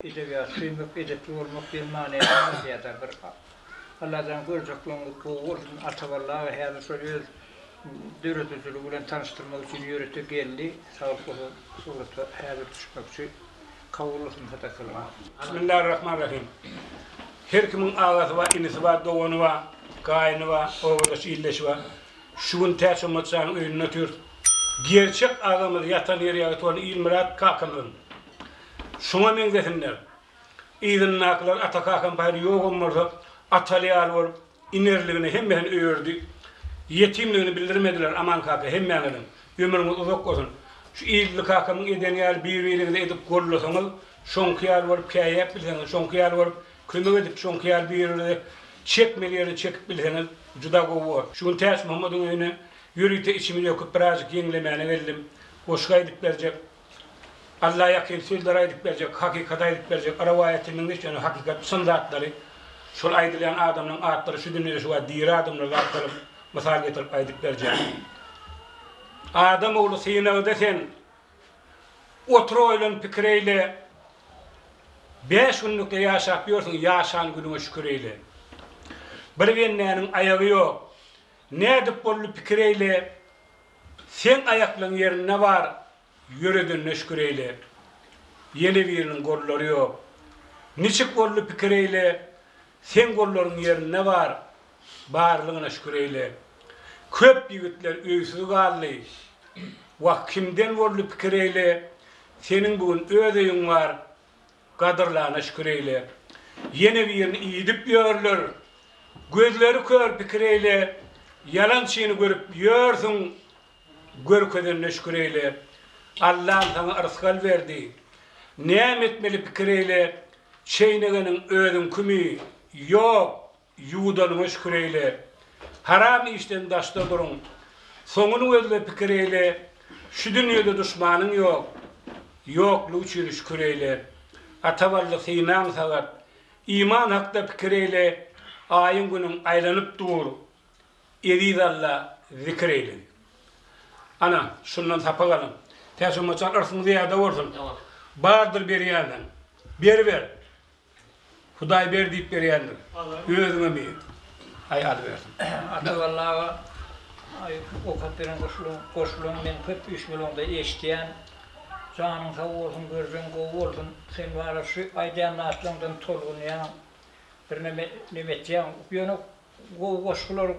Edebiýat söýmek, edepli bolmak diýen manyny aňladýar-da bir. Allajan görjekligiňiz gowy bolsun. Atabally aga häzir şol öz döredijiligi bilen tanyşdyrmak üçin ýörite geldi. Saglyk bolsa surata häzir düşmekçi. Kabul bolsun sadakalaryňyz. Bismillahirrahmanirrahim. Her kimiň agasy bar, inisi bar, dogany bar, gaýyny bar, obadaşy, ildeşi bar. Şu gün Täçommat janyň öýünde otyrys. Gerçek agamyz ýatan ýeri ýagty bolan Ilmyrat kakamyzyň. Şuňa meňzesinler. Yzyndakylar ata kakam paýry ýogam bolsa, ataly ýaly bolup, inerligine hemmesini öýerdi. Ýetimligini bildirmediler Aman kaka hemmäňiziň ömrüňiz uzak bolsun. Şu Illi kakamyň edeni ýaly bir-biriňizi edip gollasaňyz, şoňky ýaly bolup käýäp bilseňiz, şoňky ýaly bolup kömek edip, şoňky ýaly bir-biriňizi çekmeli ýerine çekip bilseňiz juda gowy bor. Şu gün Täçmuhammadyň öýüne ýörite içimi döküp birazjyk ýeňlemäne geldim. Goşgy aýdyp berjek. Alla ýakyn sözleri aýdyp berjek, hakykaty aýdyp berjek, rowaýata meňzeş ýöne hakykat çyn zatlary, şol aýdylýan adamlaryň atlary şu dünýede şu wagt diri adamlar zat bolup mysal getirip aýdyp berjek. Adam ogly synagda sen, otur oýlan pikir eýle, Bäş günlükde ýaşap ýörsüň ýaşan günüňe şükür eýle. Bir bendäniň aýagy ýok, nädip boldy pikir eýle, Seň aýaklaň ýerinde bar, ýöredenine şükür eýle. Ýene biriniň gollary ýok. Niçik boldy pikir eýle, seň gollaryň ýerinde bar, barlygyna şükür eýle. Köp ýigitler öýsüz galdy. Wah kimden boldy pikir eýle, seniň bu gün öz öýüň bar, Gadyrlana şükür eýle. Ýene birini iýdip ýörler. Gözleri kör pikir eýle. Ýalançyny görüp ýörsüň. Görkezenine şükür eýle. Allam saňa yrsgal berdi. Näme etmeli pikir eýle. Çeýnegeniň özüňkimi? Ýok. Ýuwudanyňa şükür eýle. Haram işden daşda duruň. Soňuny gözle pikir eýle. Şu dünýede duşmanyň ýok. Ýoklugy üçin şükür eýle. Ata bally synaň sagat. Iman hakda pikir eýle. Aýyň günüň aýlanyp dur. Eziz Alla zikir eýle. Ana, şundan sapak alyň. Täçomatjan yrsgyň zyýada bolsun. Bardyr berýändiň. Beriber. Hudaý ber diýip berýändir. Özüňem iý. Aý alybersin. Atabally aga aý okap beren goşgulaň goşgulaň men köp iş bolaňda eşdýän. Janyň sag bolsun görjeň gowy bolsun. Sen bara şu aýdýan zatlaňdan tolgunýaň. Birneme neme etýäň. Ýöne gowy goşgular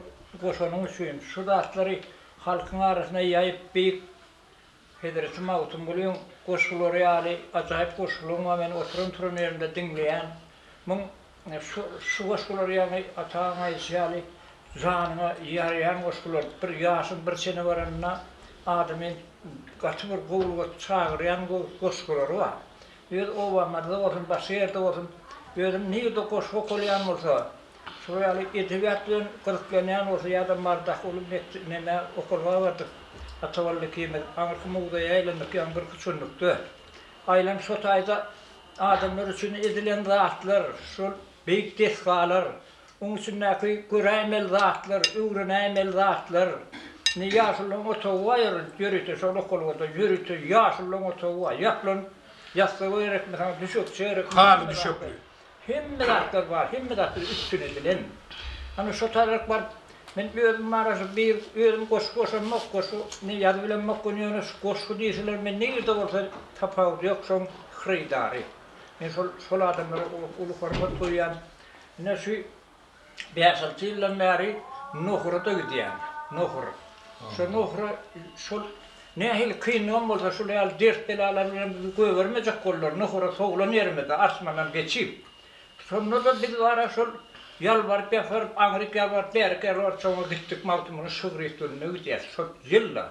goşanyň üçin şu zatlary halkyň arasyna ýaýyp beýik Hezreti Magtymgulyň goşgulary ýaly ajaýyp goşgularyň bar, men oturan-turan ýerimde diňleýän. Muň şu şu goşgular ýagny Ataň aýdyşy ýaly janyňa ýaraýan goşgular. Bir ýaşyň bir çene baranda adamy gaty bir gowulyga çagyrýan goşgulary bar. Öz obamyzda bolsun, başga ýerde bolsun, özüm nirde goşgy okalýan bolsa, Şol ýaly edebiýat bilen gyzyklanýan bolsa ýa-da Mardaky uly mekdep nämä okalga bardyk Atabally ikimiz aňyrky muzeýe aýlandyk ýaňy birküç günlükde. Aýlanyp şo taýda adamlar üçin edilen zatlar, şol beýik desgalar, oň içindäki göräýmeli zatlar, öwrenäýmeli zatlar. Indi ýaşulularyň otagy bar ýörite şol okalgada ýörite ýaşulularyň otagy bar. Ýaplanyp ýassygy gerekmi saňa, düşekçe gerekmi? Haly düşekli. Hemme zatlar bar, hemme zatlar üpjün edilen. Ana şo taýrak baryp, men özüm bara şu bir özüm goşgy goşamok, goşgy ne ýazyp bilemok göni ýöne şu goşgy diýseler men nirde bolsa tapawudy ýok şoň hyrydary. Men şol şol adamlara uly hormat goýýan. Ine şu Bäş-alty ýyldan bäri Nohura-da gidýän. Nohur. Şo Nohura şol nähili kynlygam bolsa şul ýaly dert-belalar bilen bizi goýbermejek boldular. Nohura sowlan ýerimizde asmandan geçip. Şonda-da biz bara şol ýalbaryp-ýakaryp, aňryk ýalbaryp, bärik ýalbaryp şoňa gitdik. Magtymguly şygryýet gününe gidýäs. Şol ýylda.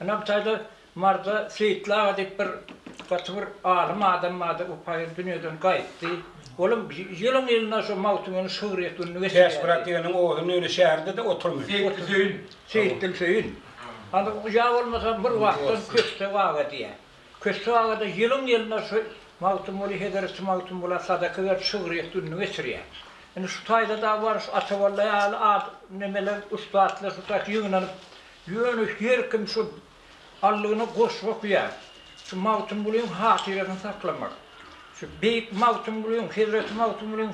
Ynha bu taýda Marda Seýitli aga diýip bir gaty bir alym adam bardy, o paýyr dünýeden gaýtdy. Olam ýylyň ýylyna şo Magtymgulynyň şygryýet gününi geçirýärdi. Täçmyrat diýeniň owazyny ýöne şäherde-de oturmy? Seýitli Söýün. Seýitli Söýün. Hany ýa bolmasa bir wagtdan Kössek aga diýýär. Kössek aga-da ýylyň ýylyna şo Magtymguly hezreti Magtymgula sadaka berip şygryýet gününi geçirýär. Indi şu taýda-da bar şu Ataballa ýaly ad nemeler ussatlar şu taýda ýygnanyp Ýöne her kim şu aldygyna goşgy okýar. Şu Magtymgulyň hatyrasyny saklamak. Şu beýik Magtymgulyň, hezreti Magtymgulyň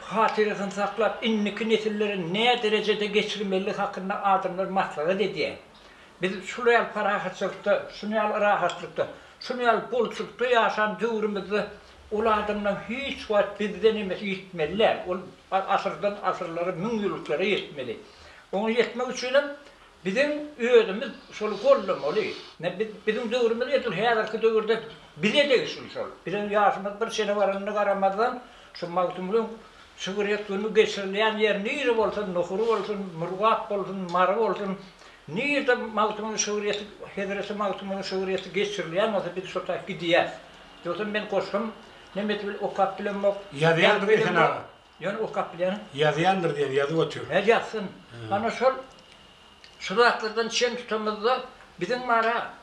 hatyrasyny saklap, indiki nesillere näderejede geçirmelidigi hakynda adamlar maslahat edýär. Biz şul ýaly parahatçylykda, şuny ýaly rahatlykda, şuny ýaly bolçulykda ýaşan döwrümizde ol adamlaryň hiç wagt bizden emesi ýitmeli däl. Ol asyrdan asyrlara, müňýyllyklara ýetmeli. Oňa ýetmek üçinem biziň özümiz şol goldamaly. Ine biz biziň döwrümiz edil häzirki döwürde bize degişli şol. Biziň ýaşymyz bir çene baranyna garamazdan şu Magtymgulyň şygryýet güni geçirilýän ýer nire bolsun, Nohur bolsun, Murgap bolsun, Mary bolsun, nirde Magtymguly şygryýeti, hezreti Magtymguly şygryýeti geçirilýän bolsa biz şo taýy gidýäs. Ýogsam men goşgym nemesi bil okap bilemok, ýazyp Ýazýandyr Esen bilemok. aga. Ýöne okap bilýärin. Ýazýandyr diýen, ýazyp otyr. Hä ýazsyn. Ana şol şu zatlardan çen tutamyzda biziň bara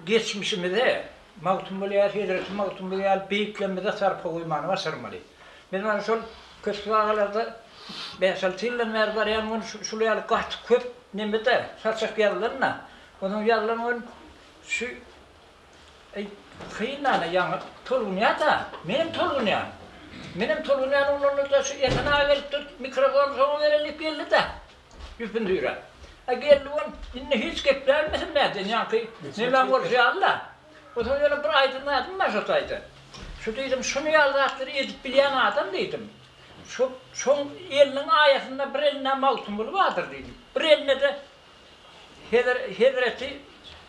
geçmişimize, Magtymguly ýaly, hezreti Magtymguly ýaly beýiklerimize sarpa goýmany başarmaly. Biz mana şol köşk-bagalarda bäş-alty ýyldan bäri barýan gün şul ýaly gaty köp neme-de, saçak ýazylan-da. Onsoň ýazylan gün şu Eý, kyn-a, ýaňy tolgunýa-da, menem tolgunýan. Menem tolgunýan oglanlar-da şu Esen aga gelipdir, mikrofony şoňa bereli diýip geldi-de, ýüpüni süýräp. A geldi on, indi hiç gepläbilmesin näden, ýaňky nemäň bolşy ýaly-da. Onsoň ýöne bir aýdan zadym bar şo taýda. Şu diýdim, şuny ýaly zatlary edip bilýän adam diýdim. Şu, şoň eliniň aýasynda bir elinde Magtymguly bardyr diýdim. Bir elinde-de Hezreti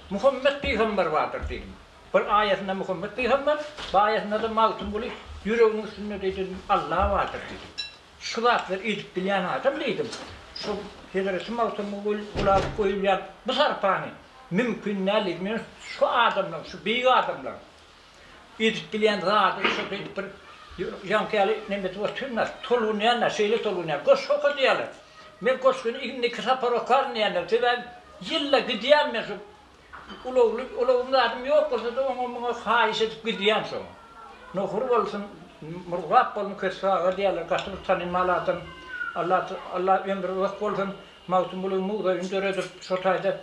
Muhammet pygamber bardyr diýdim. Bir aýasynda Muhammet pygamber, bir aýasynda-da Magtymguly, ýüreginiň üstünde diýdim, Alla bardyr diýdim. Şu zatlary edip bilýän adam diýdim. Şu Hezreti Magtymgula goýulýan bu sarpany mümkin däl diýdim. Ýöne şu adamlaryň, şu beýik adamlaryň Edip bilýän zady şo beýdip bir ýaňky ýaly neme edip otyryn-da, tolgunýan-da, şeýle tolgunýan. Goşgy oka diýýärler. Men goşgyny indi sapar okaryn diýýänler. Sebäbi ýylda gidýän men şu ulagly, ulagym zadym ýok bolsa-da oňa-muňa haýyş edip gidýän şoňa. Nohur bolsun, Murgap bolsun, Köse aga diýýärler, gaty bir tanymal adam. Alla, Alla ömri uzak bolsun. Magtymguly muzeýini döredip, şo taýda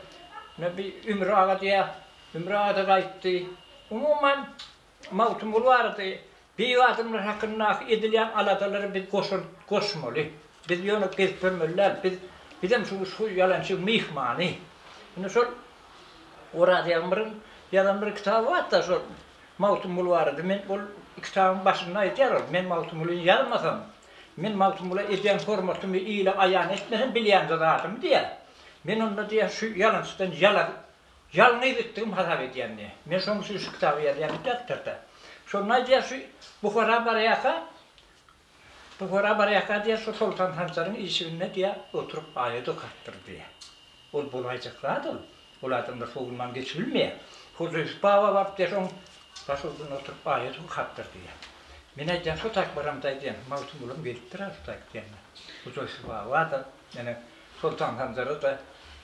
bi Ümür aga diýýär. Ümür aga-da gaýtdy. Umuman, Magtymguly barada, beýik adamlar hakyndaky edilýän aladalara biz goşant goşmaly. Biz ýöne gezip ýörmeli däl. Biz, bizem şu şu ýalançyň myhmany. Indi şol Oraz Ýagmyryň ýazan bir kitaby bar-da, şol Magtymguly barada. Men ol kitabyň başynda aýdýar ol, Men Magtymgulyny ýazmasam, men Magtymgula edýän hormatymy ile aýan etmesem bilýän zadymy diýýär. Men onda diýýär, şu ýalançydan ýala Ýalňyz gitdigim hasap edýän diýýär. Men şonuň üçin şu kitaby ýazýan diýip ýazypdyr-da. Şonda aýdýar, şu Buhara barýarka, Buhara barýarka diýýär, şu Soltan Sanjaryň işiginde diýýär, oturyp aýat okapdyr diýýär. Ol bolaýjak zat ol. Ol adamlar sowulman geçibilmeýär. Hoja Ýusup baba baryp diýýär, şoň baş ujunda oturyp aýat okapdyr diýýär. Men aýdýan, şo taýyk baramda aýdýan, Magtymgulam gelipdir-ä şu taýyk diýende. Hoja Ýusup baba-da, ýene Soltan Sanjara-da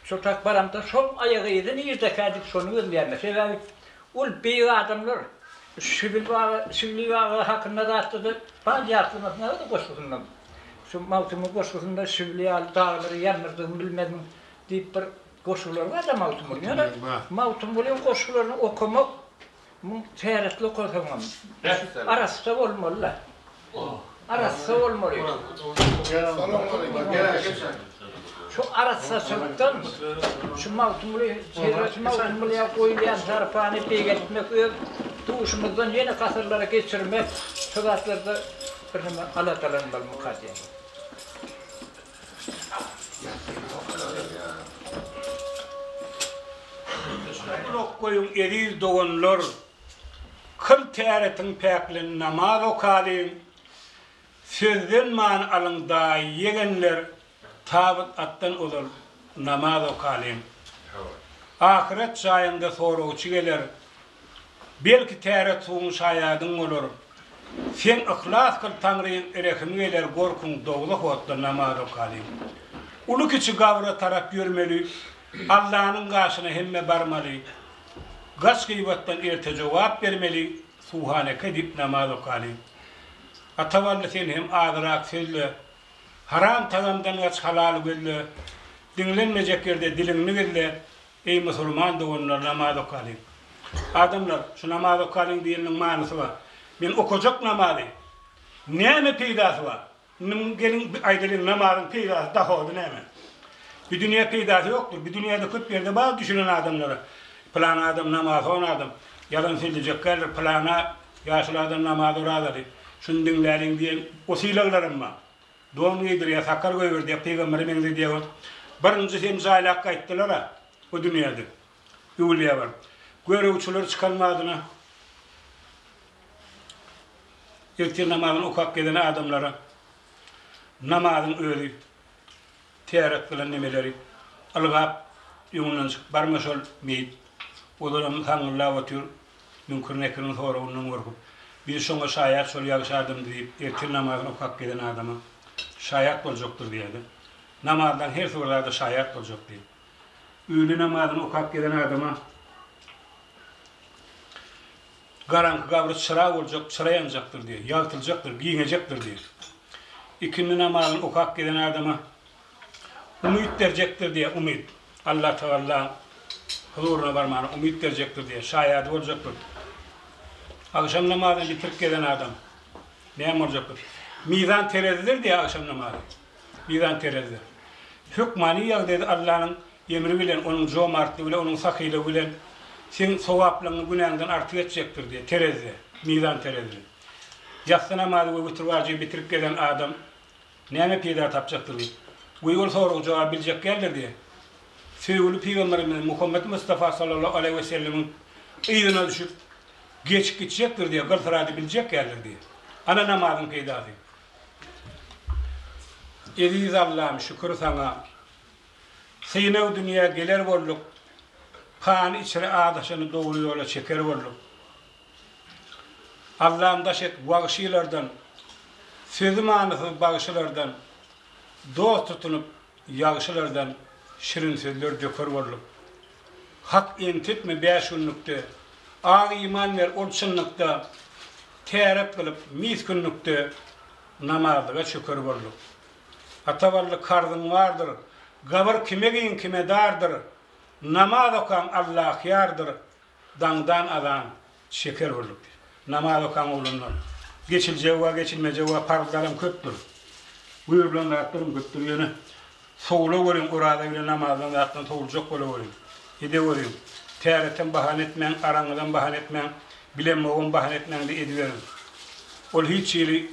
şo tak baramda şoň aýak yzy nirdekä diýip şony gözleýärler. Sebäbi ol beýik adamlar Şibli baba, Şibli baba hakynda zatda-da bar ýatlamasynda-da goşgusynda. Şu Magtymguly goşgusynda Şibli ýaly daglary ýandyrdygymy bilmedim diýip bir goşgulary bar-da Magtymgulyň. Ýöne Magtymgulyň goşgularyny okamak Muň täretli okasaňam arassa bolmaly-da. Arassa bolmaly. Şu arassaçylykdan şu Magtymguly, hezreti Magtymgulyýa goýulýan sarpany beýgeltmek, öz duşumyzdan ýene asyrlara geçirmek, şu zatlarda birneme aladalanmalymyka diýýän. Gulak goýuň eziz doganlar, Kyl täretiň päklen namaz okalyň, Sözden many alyň daýy ýegenler, Tabyt atdan ozal namaz okalyň. Ahyret jaýyňda soragçy geler, Belki täret suwuň şaýadyň bolar. Sen yhlas kyl Taňryň rehimi geler gorkuň dowzah otda namaz okalyň. Uly kiçi gabra tarap ýörmeli Allanyň gaşyna hemme barmaly Gaç gybatdan erte jogap bermeli Suhaneke diýip namaz okalyň. Atabally sen hem azyrak sözle Haram tagamdan gaç halal gözle Diňlenmejek ýerde diliňni gizle Eý musulman doganlar namaz okalyň. Adamlar, şu namaz okalyň diýeniniň manysy bar. Men okajak namazy. Näme peýdasy bar? Indi muň geliň aýdalyň namazyň peýdasy dahody näme? Bu dünýä peýdasy ýokdur. Bu dünýäde köp ýerde bar düşünen adamlara. Pylan adam namazhon adam. Ýalan sözlejek däldir. Pylana ýaşuly adam namaz orazaly. Şuny diňläliň diýen o sylaglaram bar. Don geýdirýär, sakgal goýberdýär, pygambere meňzedýär. Birinji seni jaýlap gaýtdylar-a o dünýäde. Öwülýä baryp. Göregçiler çykan badyna ertir namazyny okap gezen adamlara namazyň özi täret gylan nemeleri ylgap öňünden çykyp barma şol meýit ozalam saňňyldap otyr Müňkür Nekiriň soragyndan gorkup biz şoňa şaýat şol ýagşy adamdy diýip ertir namazyny okap gezen adama şaýat boljakdyr diýýärdi. Namazlaň hersi bir zada şaýat boljak diýip. Öýle namazyny okap gelen adama garaňky gabry çyra boljak, çyra ýanjakdyr diýýär, ýagtyljakdyr, giňejekdir diýýär. Ikindi namazyny okap gelen adama umyt berjekdir diýýär, umyt. Allatagalla huzuryna barmana umyt berjekdir diýýär, şaýady boljakdyr. Agşam namazyny bitirip gelen adam näme boljakdyr? Mizan terezidir diýýär agşam namazy. Mizan terezide. Hökmany ýagdaýda Allanyň emri bilen, Onuň jomartlygy bilen, Onuň sahylygy bilen seň sogaplaryňy günäňden artyk etjekdir diýýär, terezide, mizan terezide. Ýassy namazy we witr wajyby bitirip gelen adam näme peýda tapjakdyr diýip. We ol soraga jogap biljek däldir diýýär. Söýgüli Pygamberimiz Muhammet Mustafa sallallahu aleýhi we sellemiň yzyna düşüp, geçip gitjekdir diýýär, gyl-syrady biljek däldir diýýär. Ana namazyň peýdasy. Eziz Allam şükür saňa. Synag dünýä geler bolduk. Pany içre azaşany dogry ýola çeker bolduk. Allam daş et wagşylardan, Sözi manysyz bagşylardan, Dost tutunyp ýagşylardan Şirin sözler döker bolduk. Hak entetme bäş günlükde, Ak iman ber ol çynlykda, Täret kylyp mis günlükde Namazlyga çöker bolduk. Atabally karzyň bardyr, Gabyr kime giň kime dardyr, Namaz okaň Allahýardyr, Daňdan azan şeker bolduk. Namaz okaň oglanlar. Geçiljegi bar geçilmejegi bar parzlaram köpdür. Buýrulan zatlaram köpdür ýöne sowula görüň oraza bilen namazdan zatdan sowuljak bola görüň. Ede görüň. Täretem bahana etmäň araňyzam bahana etmäň bilemogam bahana etmäňde ediberiň. Ol hiç hili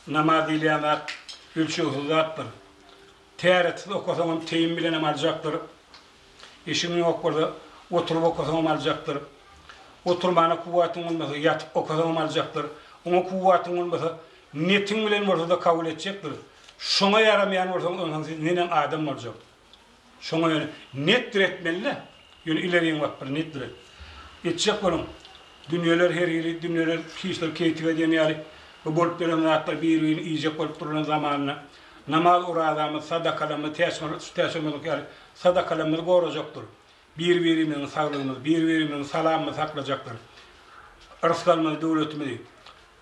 namaz diýilýän zat ölçegsiz zatdyr. Täretsiz okasaňam teýim bilenem aljakdyr. Işiň ýok bolsa, oturyp okasaňam aljakdyr. Oturmana kuwwatyň bolmasa, ýatyp okasaňam aljakdyr. Oňa kuwwatyň bolmasa, netiň bilen bolsa-da kabul etjekdir. Şoňa ýaramaýan bolsaň, onsoň sen neneň adam boljak? Şoňa ýöne netdir etmeli-dä. Ýöne ileriň bak bir netdir et. Etjek boluň. Dünýeler her hili, dünýeler hiçler keýtige diýen ýaly bu bolup ýören zatlar bir-birini iýjek bolup durulan zamanynda namaz orazamyz, sadakalarymyz täç täç bolmadyk ýaly sadakalarymyzy gorajakdyr. Bir-birimiziň saglygymyzy, bir-birimiziň salamymyzy saklajakdyr. Yrsgalymyzy, döwletimizi,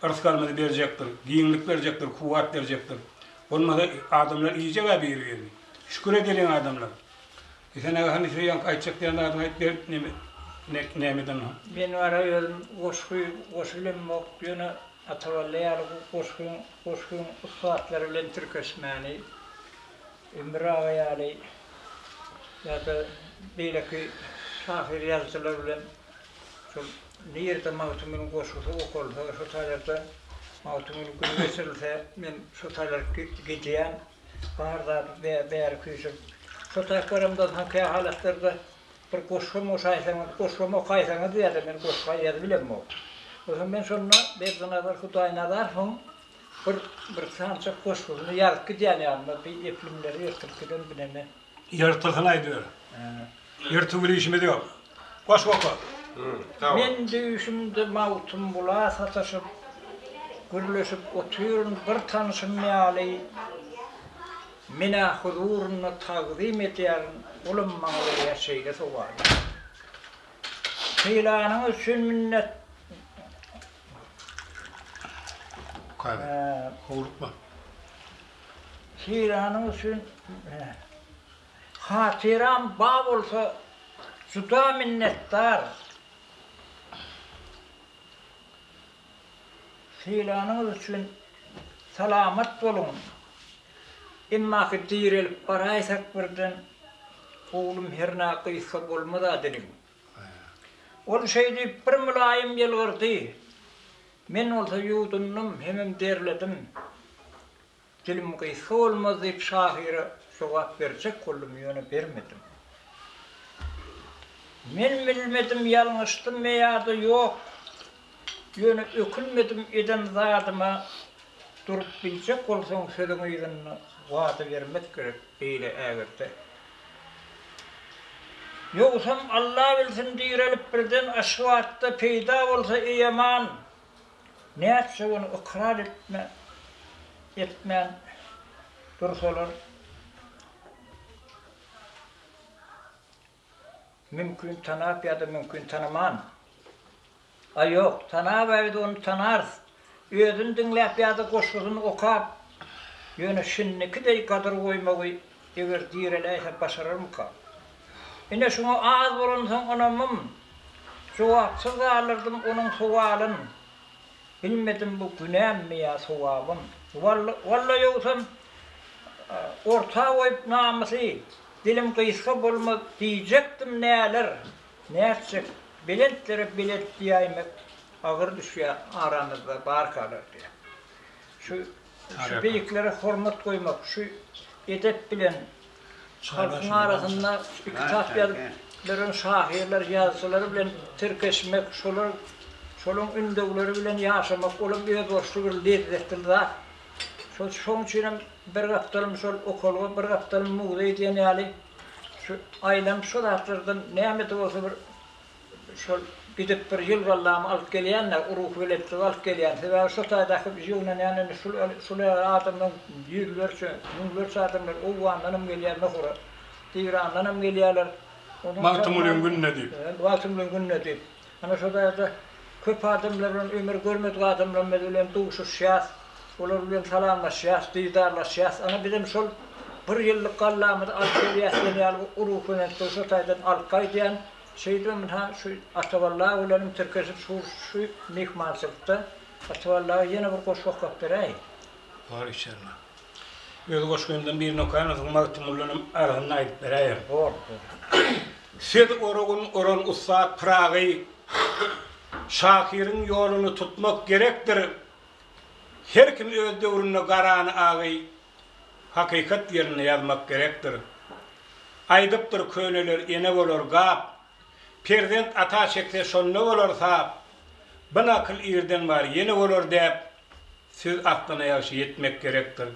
yrsgalymyzy berjekdir. Giňlik berjekdir, kuwwat berjekdir. Bolmasa adamlar iýjeg-ä bir-birini. Şükür edeliň adamlar. Esen aga hany sen ýaňky aýtjak diýen zadyňy aýt ber neme nämeden o. Men wara özüm goşgy goşy bilemok ýöne Atabally ýaly goşgyň goşgyň ussatlary bilen tirkeşmäni Ömür aga ýaly ýa-da beýleki şahyr ýazyjylar bilen şol nirede Magtymgulyň goşgusy okalsa şo taýlarda Magtymguly güni geçirilse men şo taýlara gidýän. Bar zady bäri küýsüp. Şo taýyk baramdan soň kä halatlarda bir goşgam goşaýsaňyz, goşgam okaýsaňyz diýýärler, men goşgy ýazyp bilemok. Onsoň men şonda Berdinazar Hudaýnazarowyň bir bir sanjak goşgusyny ýazyp gidýän ýanyma, bir eplimleri ýyrtylyp giden bineme. Ýyrtylsyn aýdyber. Ýyrtyk bilen işimiz ýok. Goşgy oka. Men düýşümde Magtymgula sataşyp, Gürleşip otyryn bir tanşym ýaly. Men-ä huzurynda tagzym edýärin, Olam maňa berýär şeýle sowaly. Sylanyňyz üçin minnet. Okaber. Howlukma. Sylanyňyz üçin Hatyram ba bolsa juda minnetdar. Sylanyňyz üçin salamat boluň. Emmaki direlip baraýsak birden, oglum hernä gysga bolmaz-a diliň. Ol şeý diýip bir mylaýym ýylgyrdy. Men bolsa ýuwdundym hemem derledim. Dilim gysga bolmaz diýip şahyra jogap berjek boldum, ýöne bermedim. Men bilmedim ýalňyşdymmy ýa-da ýok, ýöne ökünmedim eden zadyma, durup biljek bolsaň sözüň yzynda wada bermek gerek beýle ägirde. Ýogsam Alla bilsin direlip birden Aşgabatda peýda bolsa Eýeman, Nätjek ony ykrar etme etmän dursalar mümkin tanap ýa-da mümkin tanaman. A ýok, tanab-a biz ony tanarys. Özüni diňläp ýa-da goşgusyny okap, ýöne şindiki deý gadyr goýmagy eger direläýse başararmyka? Ine şuňa az bolansoň ynamym, Jogapsyz galdyrdym onuň sowalyn. Bilmedim bu günämmi ýa sogabym. Walla, walla ýogsam orta goýup namysy, dilim gysga bolmaz diýjekdim näler, nätjek, belentlere belet diýäýmek agyr düşýär aramyzda barkalar diýýär. Şu şu beýiklere hormat goýmak, şu edep bilen Halkyň arasynda kitap ýazyp beren şahyrlar, ýazyjylar bilen tirkeşmek, şolar şolaň ündewleri bilen ýaşamak olam özboluşly bir lezzetli zat. Şol şoň üçinem bir gapdalym şol okalga, bir gapdalym muzeý diýen ýaly şu aýlanyp şo zatlardan näme-de bolsa bir Şol gidip bir ýyl gallamy alyp gelýän-de, ruhubelentligi alyp gelýän. Sebäbi şo taýdaky ýygnanýan indi şul şul ýaly adamlaryň ýüzlerçe, müňlerçe adamlar Owgandanam gelýär Nohura, Eýrandanam gelýärler. Onuň Magtymgulyň gününe diýip. Magtymgulyň gününe diýip. Ana şo taýda köp adamlar bilen ömür görmedik adamlarymyz bilen duşuşýas, olar bilen salamlaşýas, didarlaşýas. Ana bizem şol bir ýyllyk gallamyzy alyp gelýäs diýen ýaly bir ruhubelentligi şo taýdan alyp gaýdýan. Şeýdibem ynha şu Ataballa bilenem tirkeşip şu şu myhmançylykda Ataballaga ýene bir goşgy okap beräý. Bar içerine. Öz goşgymdan birini okaýyn onsoň Magtymgulydanam arasynda aýdyp beräýerin. Bor, bor. Söz oragyn oran ussat Pyragy, Şahyryň ýoluny tutmak gerekdir. Her kim öz döwründe garany agy, Hakykat ýerinde ýazmak gerekdir. Aýdypdyr köneler ene bolar gap, Perzent ata çekse şonda bolar sap, Bu nakyl irden bar ýene bolar däp, Söz aslyna ýagşy ýetmek gerekdir.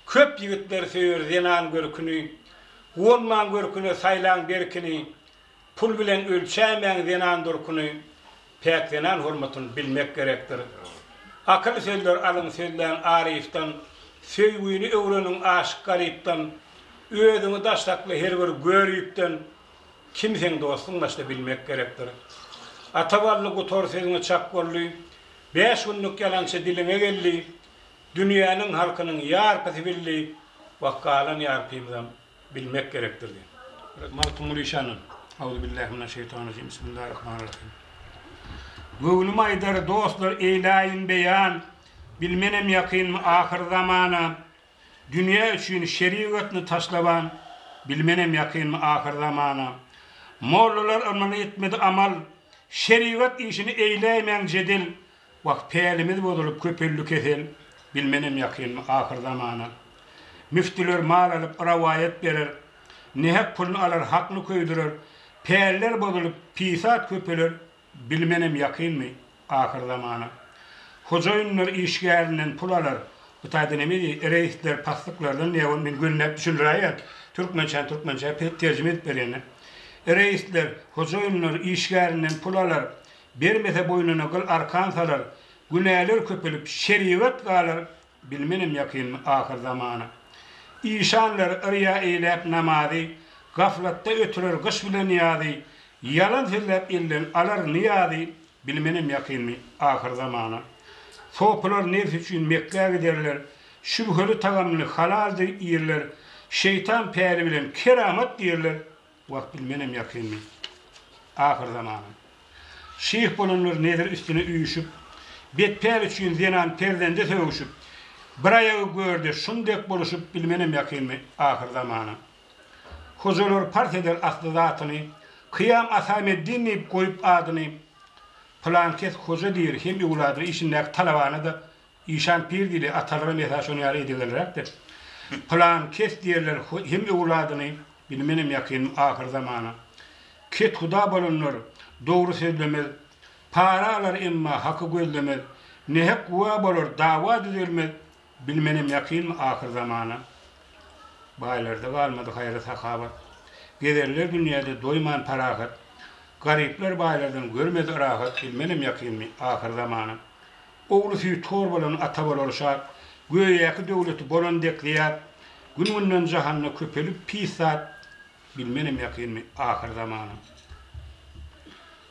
Köp ýigitler söýer zenan görküni, Guwanmaň görküne saýlaň berkini, Pul bilen ölçäýmäň zenan durkuny, Päk zenan hormatyny bilmek gerekdir. Akyl sözler alyň sözlän aryfdan, Söýgüni öwreniň aşyk garypdan, Özüňi daş sakla her bir göripden, Kim seň dostuň başda bilmek gerekdir. Ata bally gutar sözüňe çak boldy, Bäş günlük ýalançy diliňe geldi, Dünýäniň halkynyň ýarpysy bildi, Wah galan ýarpymyzam bilmek gerekdir diýip. Magtymguly şanyň, Auzubillahi mineşşeýtanirrajim, Bismillahirrahmanirrahim. Göwnüm aýdar, dostlar, eýläýin beýan, Bilmenem ýakynmy ahyrzamana, Dünýä üçin şerigatny taşlaban, Bilmenem ýakynmy ahyrzamana. Mollalar ylmyna etmedi amal, Şerigat işini eýläýmäň jedel, Wah, pälimiz bozulyp, köpeldi kesel, Bilmenem ýakynmy ahyrzamana. Müftüler mal alyp, rawaýat berer, Nähak puluny alar, hakny köýdürer, Päller bozulyp, pisat köpeler, Bilmenem ýakynmy ahyrzamana. Hojaýynlar işgärinden pul alar, Bu taýda neme diýýär, reýsler, paslyklardan diýýär, ony men gönüläp düşündiräýýän, türkmençäni türkmençä terjime edip berýän-de. Reýsler, hojaýynlar işgärinden pul alar, Bermese boýnuna gyl arkan salar, Günäler köpelip, şerigat galar, Bilmenem ýakynmy ahyrzamana. Işanlar yrýa eýläp namazy, Gaflatda ötürer gyş bilen ýazy, Ýalan sözläp elden alar nyýazy, Bilmenem ýakynmy ahyrzamana. Sopylar nebs üçin Mekgä giderler, Şübheli tagamyny halal diýip iýrler, Şeýtan päli bilen keramat diýrler, Wah, bilmenem ýakynmy ahyrzamana. Şyh bolanlar nezir üstüne üýşüp, Bet päl üçin zenan perzende sögüşip, Bir aýagy görde şum dek boluşyp Bilmenem ýakynmy ahyrzamana. Hojalar pars eder asly zatyny, Kyýam Asameddin diýip goýup adyny, Pylan kes hoja diýr hem öwladyny Işindäki talabana-da Işan pir diýli, atalaram esas şonuň ýaly edegenräkdir. Pylan kes diýerler hem öwladyny, Bilmenem ýakynmy ahyrzamana. Kethuda bolanlar dogry sözlemez, Para alar emma haky gözlemez, Nähak güwä bolar, dawa düzelmez, Bilmenem ýakynmy ahyrzamana. Baýlarda galmady haýry-sahawat, Gezerler dünýäde doýman parahat, Garyplar baýlardan görmedi rahat, Bilmenem ýakynmy ahyrzamana. Ogly süýthor bolan ata bolar şat, Göýäki döwleti bolan dek zyýat, Gün-günden jahanda köpelip pis zat, Bilmenem ýakynmy ahyrzamana.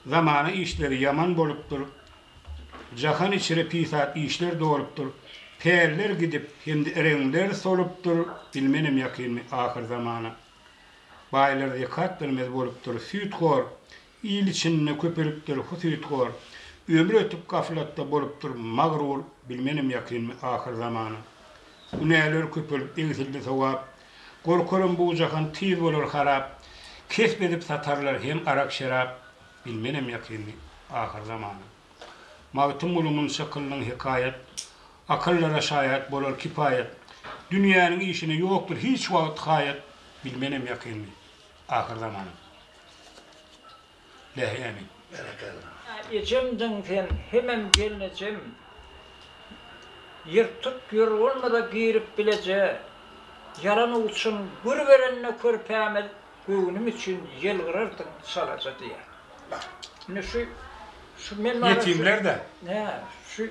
Zamana işleri ýaman bolupdyr, Jahan içre pisat işler dolupdyr, Päller gidip hem-de reňler solupdyr, Bilmenem ýakynmy ahyrzamana. Baýlar zekat bermez bolupdyr, Süýthor Il içinde köpelipdir husythor, Ömür ötüp gaflatda bolupdyr magrur, Bilmenem ýakynmy ahyrzamana. Günäler köpelip egsildi sogap, Gorkarym bu jahan tiz bolar harap, Kesp edip satarlar hem arak-şerap, Bilmenem ýakynmy ahyrzamana. Magtymguly munça kyldyň hekaýat, Akyllara şaýat bolar kipaýat, Dünýäniň işine ýokdur hiç wagt haýat, Bilmenem ýakynmy ahyrzamana. Lähi ämin. Berekella. Ejemdiň sen hemem gelnejem. Ýyrtyk ýörgünmede girip bileje. Ýalan uçun gür berende körpämiz göwnüm üçin ýylgyrardyň çalaja diýýär. Indi şu şu men bara şu Ýetimler-dä. Hä, şu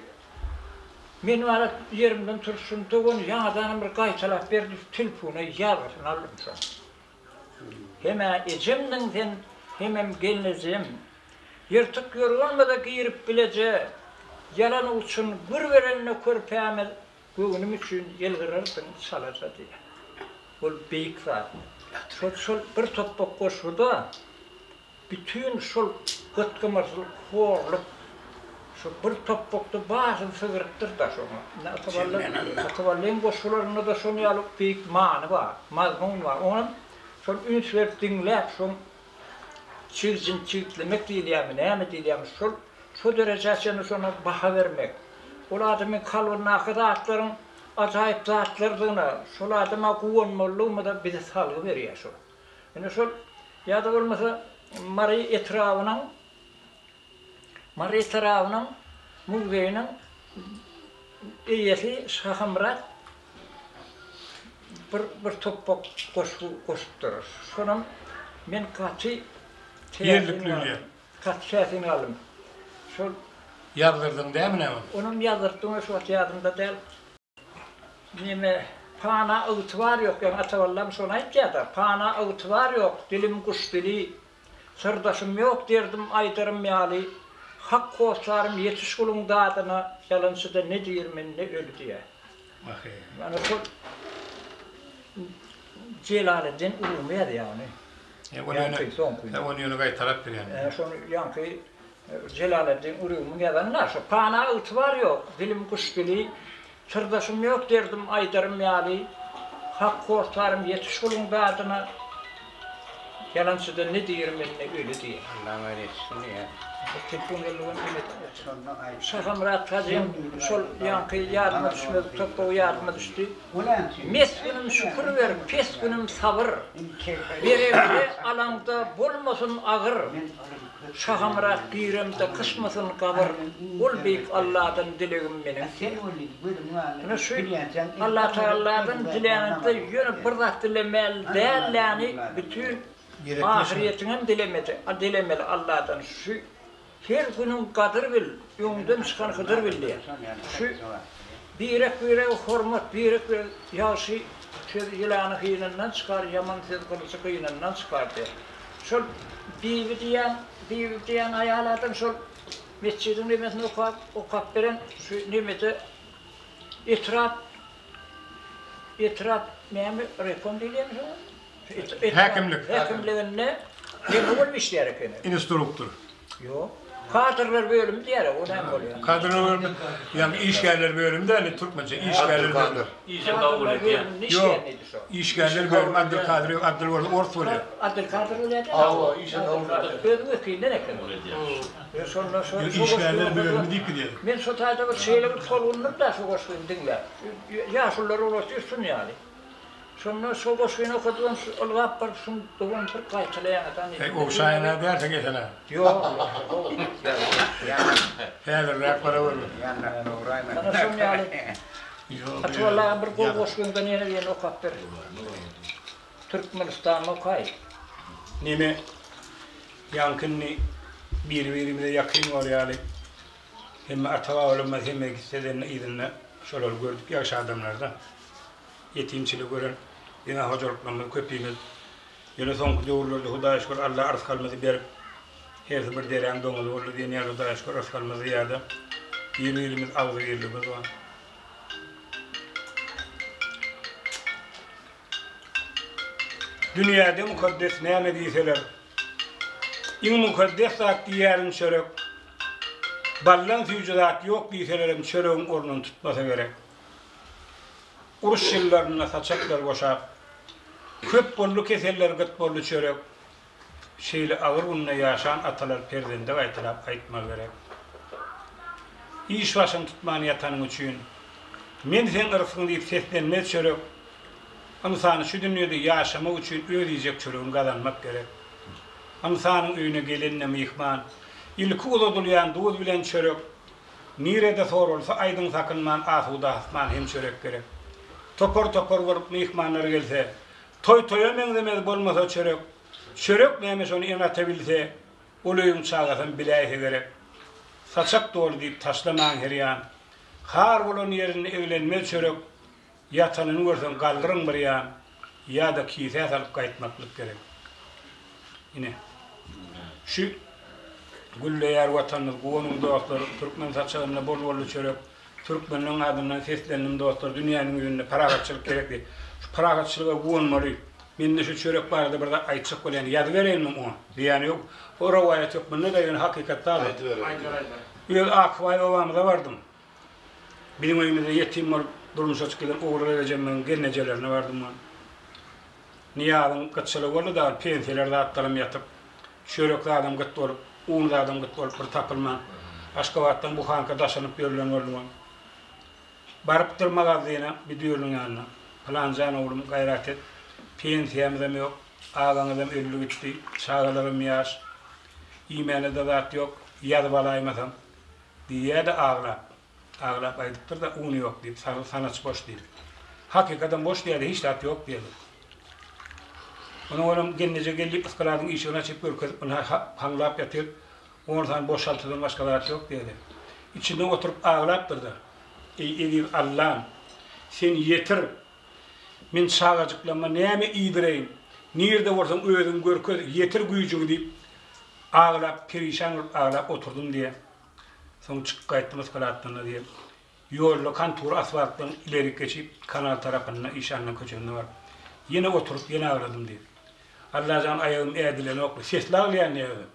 men bara ýerimden turup şuny dogan ýaňadanam bir gaýtalap berdi, telefona ýazgysyny aldym şoň. Hem-ä ejemdiň sen, hemem gelnejem. Ýyrtyk ýorganmyza girip bileje, Ýalan uçun gür berende körpämiz, Göwnüm üçin ýylgyrardyň çalaja diýýär. Ol beýik zat. Şol şol bir topbak goşguda Bütin şol gyt-gymyrsylyk, horluk şu bir topbakda barysyny sygyrypdyr-da şoňa. Indi Atabally, Ataballyň goşgularynda-da şonuň ýaly beýik many bar, mazmun bar. Onam şol üns berip diňläp, şoň çigijini çigitlemek diýilýärmi, näme diýilýärmi, şol şo derejä çenli şona baha bermek, ol adamyň kalbyndaky zatlaryň ajaýyp zatlardygyna, şol adama guwanmalydygymyza bize salgy berýär şol. Ine şol ýa-da bolmasa Mary etrabynyň Mary etrabynyň muzeýiniň eýesi Şahamyrat bir bir topbak goşgy goşupdyr. Şonam men gaty Ýerlikli bilýän. Gaty täsin galdym. Şol Ýazdyrdyň dämi näme ony? Onam ýazdyrtdym, şu wagt ýadymda däl. Neme, pana ygtybar ýok, ýaňy Ataballam şony aýtýar-da, pana ygtybar ýok, dilim guş dili, syrdaşym ýok derdim aýdarym ýaly, Hak hossarym ýetiş guluň dadyna, ýalançyda ne diri men, ne öli diýýär. Mana şol Jelaleddin Rumy ýazýar ony. Ýaňky soňky. Ony ýöne gaýtalap berýän. Şony ýaňky Jelaleddin Urumyň ýazany-da şo. Pana ygtybar ýok, dilim guş dili, Syrdaşym ýok derdim aýdarym ýaly, Hak hossarym ýetiş guluň dadyna, Ýalançyda ne diri men ne öli diýýär. Allaň özi ýetişsin diýýär. Telefon geldi ony neme Şahamyrat hajyň şol ýaňky ýadyma düşmez topragy ýadyma düşdi. Mes günüm şükür ber, pes günüm sabyr, Bereňde alaňda bolmasyn agyr. Şahamyrat giremde gysmasyn gabyr, Ol beýik Alladan dilegim meniň diýýär. Ine şu Allatagaladan diläniňde ýöne bir zat dilemeli dälläni bütin ahyrýetiňem dilemedi, dilemeli Alladan. Şu Her günüň gadyr bil, öňden çykan Hydyr bil diýýär. Şu birek-birege hormat, birek-birege ýagşy söz ýylany hynyndan çykar, ýaman söz gylyjy gynyndan çykar diýýär. Şol Bibi diýýän, Bibi diýýän aýal adam şol metjidiň nemesini okap, okap beren şu nemede etrap, etrap näme reýkom diýilýärmi şoňa? Häkimlik. Häkimliginde neme bolup işleýär ekeni? Instruktor. Ýok. Kadrlar bölümi diýýär, o näme bolýar? Kadrlar bölümi, ýagny işgärler bölümi däl, türkmençe işgärler bölümi. Işe kabul edýän. Ýok, işgärler bölümi Abdylkadyr ýok, Abdyl bolsa ors bolýar. Abdylkadyr bolýar däl. Hawa, işe kabul edýän. Özi wekilden eken. Şonda şo Işgärler bölümi diýip gidýär. Men şo taýda bir şeýle bir tolgundym-da şo goşgyny diňläp. Ýaşulular olar şun ýaly. Şonda şo goşgyny okadybam şu ylgap baryp şuny dowam bir gaýtalaýaňyz-a diýdim. Eý, ogşaýyn-a dälsiň Esen-ä. Ýok. Häzirräk bara görme. Ana şoň ýaly. Atyballah aga bir gowy goşgyňdan ýene birini okap ber. Türkmenistanda okaý. Neme, ýaňky indi biri-birimize ýakyn bolýaly. Hemme ata-babalarymyz hemme gitse-de indi yzynda şolary gördük ýagşy adamlar-da. Ýetimçiligi gören bina hojalyklarymyz köpimiz. Ýöne soňky döwürlerde Hudaýa şükür Alla yrsgalymyzy berip, hersi bir deräň doňuzy boldy diýen ýaly Hudaýa şükür yrsgalymyz zyýada. Bir-birimiz agzybirligimiz bar. Dünýäde mukaddes näme diýseler, iň mukaddes zat diýýärin çörek. Baldan süýji zat ýok diýselerem çöregiň ornuny tutmasa gerek. Uruş ýyllarynda saçaklar boşap, Köp boldy keseller, gyt boldy çörek. Şeýle agyr günde ýaşan atalar perzende gaýtalap aýtmagy gerek. Iş başyny tutman ýatanyň üçin, Men seň yrsgyň diýip seslenmez çörek. Ynsany şu dünýede ýaşamak üçin öz iýjek çöregini gazanmak gerek. Ynsanyň öýüne gelende myhman, ilki uzadylýan duz bilen çörek. Nirede soralsa aýdyň sakynman asuda asman hem çörek gerek. Topar-topar bolup myhmanlar gelse, Toý toýa meňzemez bolmasa çörek. Çörek näme şony ene-ata bilse, Ol öýüň çagasam biläýse gerek. Saçak doly diýip taşlamaň her ýan. Har bolan ýerinde eglenmez çörek. Ýatanyny görseň galdyryň bir ýan, ýa-da kisä salyp gaýtmaklyk gerek. Ine, şu gülleýär Watanymyz, guwanyň dostlar, türkmen saçagynda bol boldy çörek, türkmenleň adyndan seslendim dostlar, dünýäniň ýüzünde parahatçylyk gerek diýip. Şu parahatçylyga guwanmaly. Mende şu çörek barada bir zat aýtjak bolýan, ýazybereýinmi oňa? Zyýany ýok. O rowaýat hökmünde-de ýöne hakykat zat. Öz Akbaý obamyza bardym. Biziň öýümizde ýetim bolup durmuşa çykyp giden Ogulgyz ejemiň gelnejelerine bardym men. Nyýazyň gytçylygy boldy dagy, pensiýalar zatlaram ýatyp, çörek zadam gyt bolup, un zadam gyt bolup bir tapylman, Aşgabatdan buhanka daşanyp ýörlen boldy men. Barypdyr magazyna, müdiriniň ýanyna. Pylanjan oglum, gaýrat et, pensiýamyzam ýok, agaňyzam öldi gitdi, çagalaram ýaş, iýmäne-de zat ýok, ýazyp alaýmasaň. Diýýä-de aglap. Aglap aýdypdyr-da, un ýok diýip, sanaç boş diýip. Hakykadam boş diýýä-de, hiç zat ýok diýýä. Onuň olam gelneje gel diýip, ysgaladyň işigini açyp görkezip, ynha haňlap ýatyr, on sany boş haltadan başga zat ýok diýýä-de. Içinde oturyp aglapdyr-da. Eý, eziz Allam, sen ýetir! Men çagajyklaryma näme iýdireýin? Nirde bolsaň özüňi görkez, ýetir güýjüňi diýip, aglap, perişan bolup aglap oturdym diýýär. Soň çykyp gaýtdym ysgalatdan-da diýýär. Ýolda kontur asfaltdan ilerik geçip, kanal tarapynda Işanlaň köçesine baryp, ýene oturyp, ýene agladym diýýär. Allajan aýagym ädilenokmy? Sesli aglaýan diýýär özem.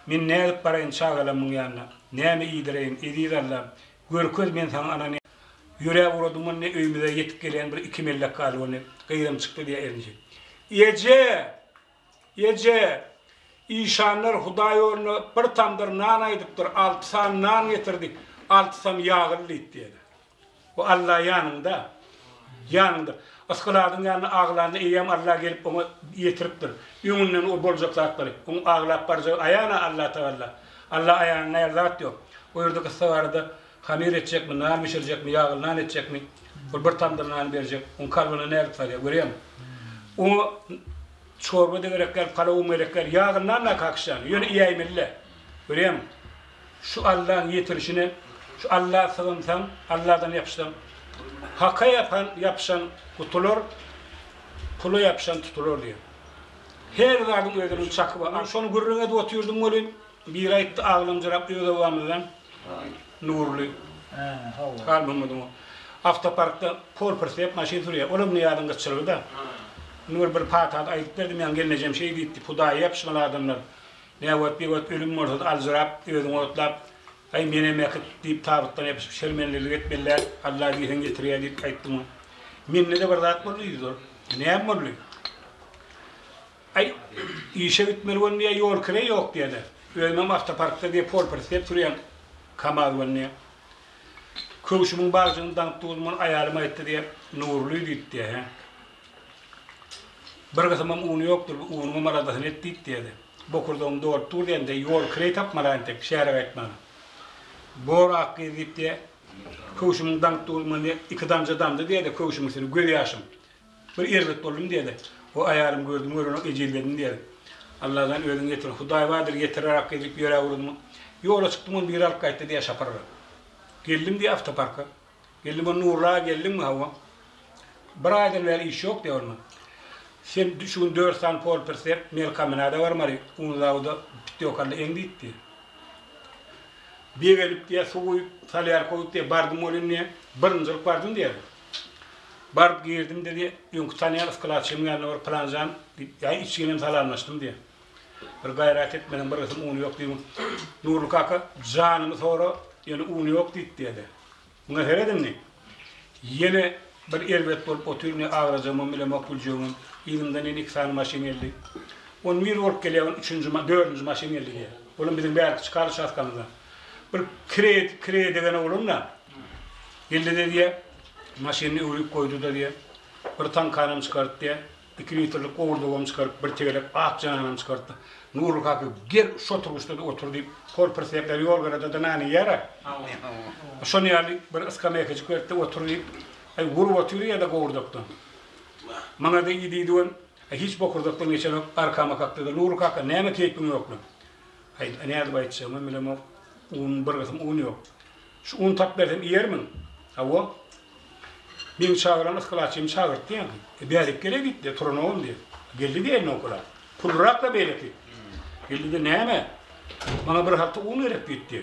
Men nädip baraýyn çagalamyň ýanyna? Näme iýdireýin, eziz Allam? Görkez men saňa ynanýan. Ýöräp ugradym ony öýümize ýetip gelýän bir iki mellek galdy ony gyzym çykdy diýýär erinjek. Eje! Eje! Işanlar Hudaý ýoluna bir tamdyr nan aýdypdyr, alty sany nan getirdi, altysam ýagly diýip diýýär. Bu Alla ýanyňda. Ýanyňda. Ysgyladyň ýanynda aglanda eýýäm Alla gelip oňa ýetiripdir. Öňünden o boljak zatlary. Oň aglap barjagy aýan-a Allatagalla. Alla aýanynda ýaly zat ýok. O ýerde gyssagarada hamyr etjekmi, nan bişirjekmi, ýagly nan etjekmi, ol bir tamdyr nany berjek. Oň kalbyna nädip salýar, görýäňmi? Oňa çorba-da gerek däl, palawam gerek däl, ýagly nan-da kakyşýan. Ýöne iýäýmeli-dä. Görýäňmi? Şu Allaň ýetirişine, şu Alla sygynsaň, Alladan ýapyşsaň, Haka ýapan, ýapyşan gutular, pula ýapyşan tutular diýen. Her zadyň özüniň çaky bar. Şony gürrüň edip otyrdym welin, biri aýtdy aglamjyrap öz obamyzdan, Nurly, Halmammadyň ogly. Awtoparkda pol prisep maşyn sürýär. Olam Nyýazyň gytçylygy-da. Indi bir bir patada aýdyp berdim, ýaňy gelnejem şeý diýipdi, Hudaýa ýapyşmaly adamlar. Näwagt biwagt ölüm bolsa-da aljyrap, özüňi otlap, Aý, menem äkit diýip tabytdan ýapyşyp şermendelik etmeli däl, Alla diýseň getirýär diýip aýtdym. Mende-de bir zat boldy diýdi ol. Näme boldy? Aý, işe gitmeli bolun diýýär, ýol kireý ýok diýýär-de. Özümem awtoparkda diýýär, polprisep sürýän Kamaz bolun diýýär. Köwşümiň bagjygyny daňyp durdum, ol aýalym aýtdy diýýär, Nurly diýip diýýär, hä. Bir gysymam uny ýokdur, bu unuňam aladasyny et diýip diýýär-de. Bokurdagym dolup dur diýende, ýol kireý tapmaly entek, şähere gaýtmaga. Bor ak gyz diýip diýýär, köwşümiň daňyp durdum diýýär, iki damja damdy diýýär-de köwşümiň üstüne, gözýaşym. Bir erbet boldum diýýär-de. O aýalym gördüm görenok ejizledim diýýär. Allajan özüň getir, Hudaý bardyr getirer ak gyz diýip ýöräp ugradym. Ýola çykdym ony biri alyp gaýtdy diýýär şaparra. Geldim diýýär awtoparka. Geldim ony Nurly aga geldiňmi hawa. Bir aýdan bäri iş ýok diýýär ol. Sen şu gün dört sany pol pirsep melkombinada barmaly, un zawoda pitýokally eň diýip diýýär. Begenip diýýär suw guýup salýar goýup diýýär bardym welin diýýär birinjilik bardym diýýär. Baryp girdim dedi, öňki tanýan ysklatçymyň ýanyna baryp pylan jan diýip, ýa içginem salamlaşdym diýýär. Bir gaýrat etmediň, bir gysym uny ýok diýip. Nurly kaka, janymy sora, ýöne uny ýok diýip diýýär-de. Muňa seret indi. Ýene bir erbet bolup otyr, ne agrajagymam bilemok, güljegimem. Yzymdan ýene iki sany maşyn geldi. On bir bolup gelýär, on üçünji, dördünji maşyn geldi diýýär. Olam biziň bärki çykar uçastkamyzdan. Bir kireý, kireý degene bolan-da. Geldi-de diýýär, maşynyny öwrüp goýdy-da diýýär. Bir taňkanam çykaryp diýýär, iki litrlik gowurdagam çykaryp, bir tegelek ak jananam çykarypdy. Nurly kaka, gel, şu oturgyçda-da otur diýip, pol prisepler ýol gyrada-da nan iýýär-ä. Şon ýaly bir skameýkajyk berip-de otur diýip, aý, gurup otyr ýa-da gowurdakdan. Maňa-da iý diýdi ol. Aý, hiç bokurdakdan geçenok, arkama kakdy-da, Nurly kaka, näme keýpiň ýokly? Aý, nädip aýtjagymam bilemok. Un, bir gysym un ýok. Şu un tapyp bersem iýermiň? Hawa. Meň çagyran ysgalaçymy çagyrtdy ýaňky. E, bärik gele diýipdi, turanogam diýip. Geldi diýip eline okalap. Pulrak-da beýleki. Geldi-de näme? Maňa bir halta un gerek diýipdi.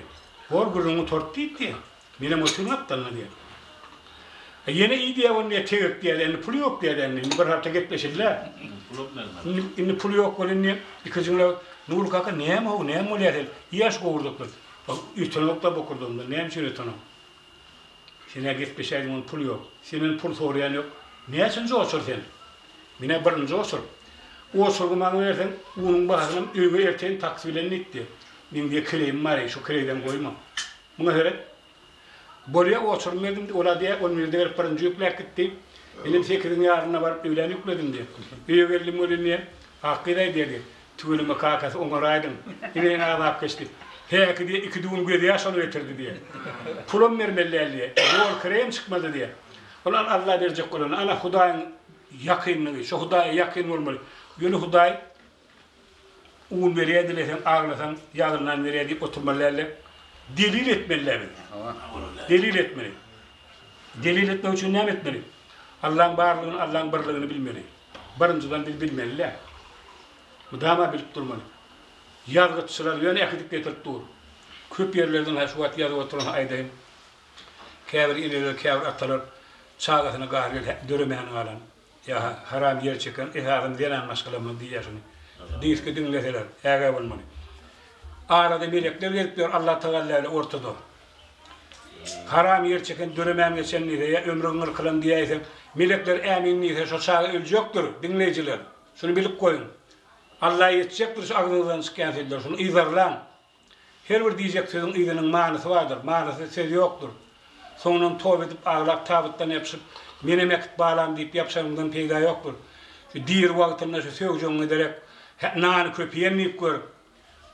Bor, gürrüň gutardy diýipdi. Menem otyryn gapdalynda diýýär. E, ýene iý diýýär, ony diýýär, tegek diýýär, indi pul ýok diýýär, indi, indi bir halta gepleşildi-ä. Indi, indi pul ýok welin indi ikijigine Nurly kaka näme-ow, näme bolýar sen? Iýä şu gowurdaklary. Ötenok-da bokurdagymdan, näme üçin ötenok? Sen-ä gepleşäýdiň ony pul ýok. Senden pul soraýan ýok. Näçenji oçur sen? Men-ä birinji oçur. Oçurgy maňa berseň, unuň bahasynam öýüňe elteýin taksi bilen diýipdi. Meň diýýär kireýim bar-eý, şo kireýden goýma. Muňa seret. Bolýa oçurym berdim, ol-a diýýär, on birde gelip birinji ýükläp gitdi. Menem sekiziň ýarynda baryp öýlän ýükledim diýýär. Öýe geldim welin diýýär, Akgyz aýdýar diýýär, tüweleme kakasy oňaraýdyň, ine azap geçdi. Häki diýýär, iki düwün gözýaş ony getirdi diýýär. Pulam bermeli däl diýýär. Ýol kireýem çykmady diýýär. Ol al Alla berjek bolany, ana Hudaýyň ýakynlygy, şo Hudaýa ýakyn bolmaly. Ýöne Hudaý Un berýär dileseň aglasaň ýagly nan berýär diýip oturmaly dälde delil etmeli biz. Delil etmeli. Delil etmek üçin näme etmeli? Allaň barlygyny, Allaň birligini bilmeli. Birinjiden biz bilmeli-dä. Mydama bilip durmaly. Ýazgytçylar ýöne äkidip getirip dur. Köp ýerlerden ha şu wagt ýazyp oturan aýdaýyn. Käbir eneler, käbir atalar çagasyna gar gelse döremän galan. Ýa haram ýer çeken esasam zenan maşgalamyz diýýär şuny. Diski diňleseler, ägä bolmaly. Arada melekler gezip ýör Allatagalla ile ortada. Haram ýer çeken döremän geçen diýse ýa ömrüň gyrkylan diýäýseň, melekler ämin diýse şo çaga öljekdir, diňleýjiler. Şuny bilip goýuň. Alla ýetjekdir şu agzyňyzdan çykýan sözler, şuny yzarlaň. Her bir diýjek sözüň yzynyň manysy bardyr, manysyz söz ýokdur. Soňundan toba edip aglap tabytdan ýapyşyp, menem äkit balam diýip ýapyşanyňdan peýda ýokdur. Şu diri wagtynda şu sögjegiňe derek, hä, nany köp iýen diýip gör.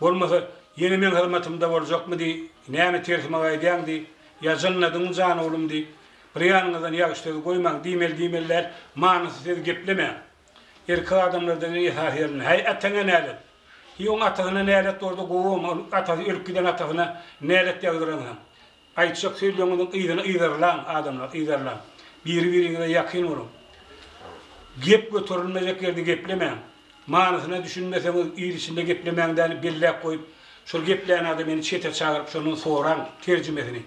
Bolmasa, ýene meň hyzmatymda boljakmy diý, näme tersime gaýdýaň diý, ýa jynladyňmy jan oglum diý. Bir ýanyňyzdan ýagşy söz goýmaň, diýmeli diýmeli däl, manysyz söz geplemäň. Erkek adamlardan esasy ýerinde, häý ataňa nälet! Hiý oň atasyna nälet borda gowam ol atasy ölüp giden atasyna nälet ýagdyransyň. Aýtjak sözleňiziň yzyny yzarlaň adamlar yzarlaň. Biri biriňize ýakyn boluň. Gep göterilmejek ýerde geplemäň. Manysyna düşünmeseňiz il içinde geplemäň däni belläp goýup şol geplän adamyny çete çagyryp şondan soraň terjimesini.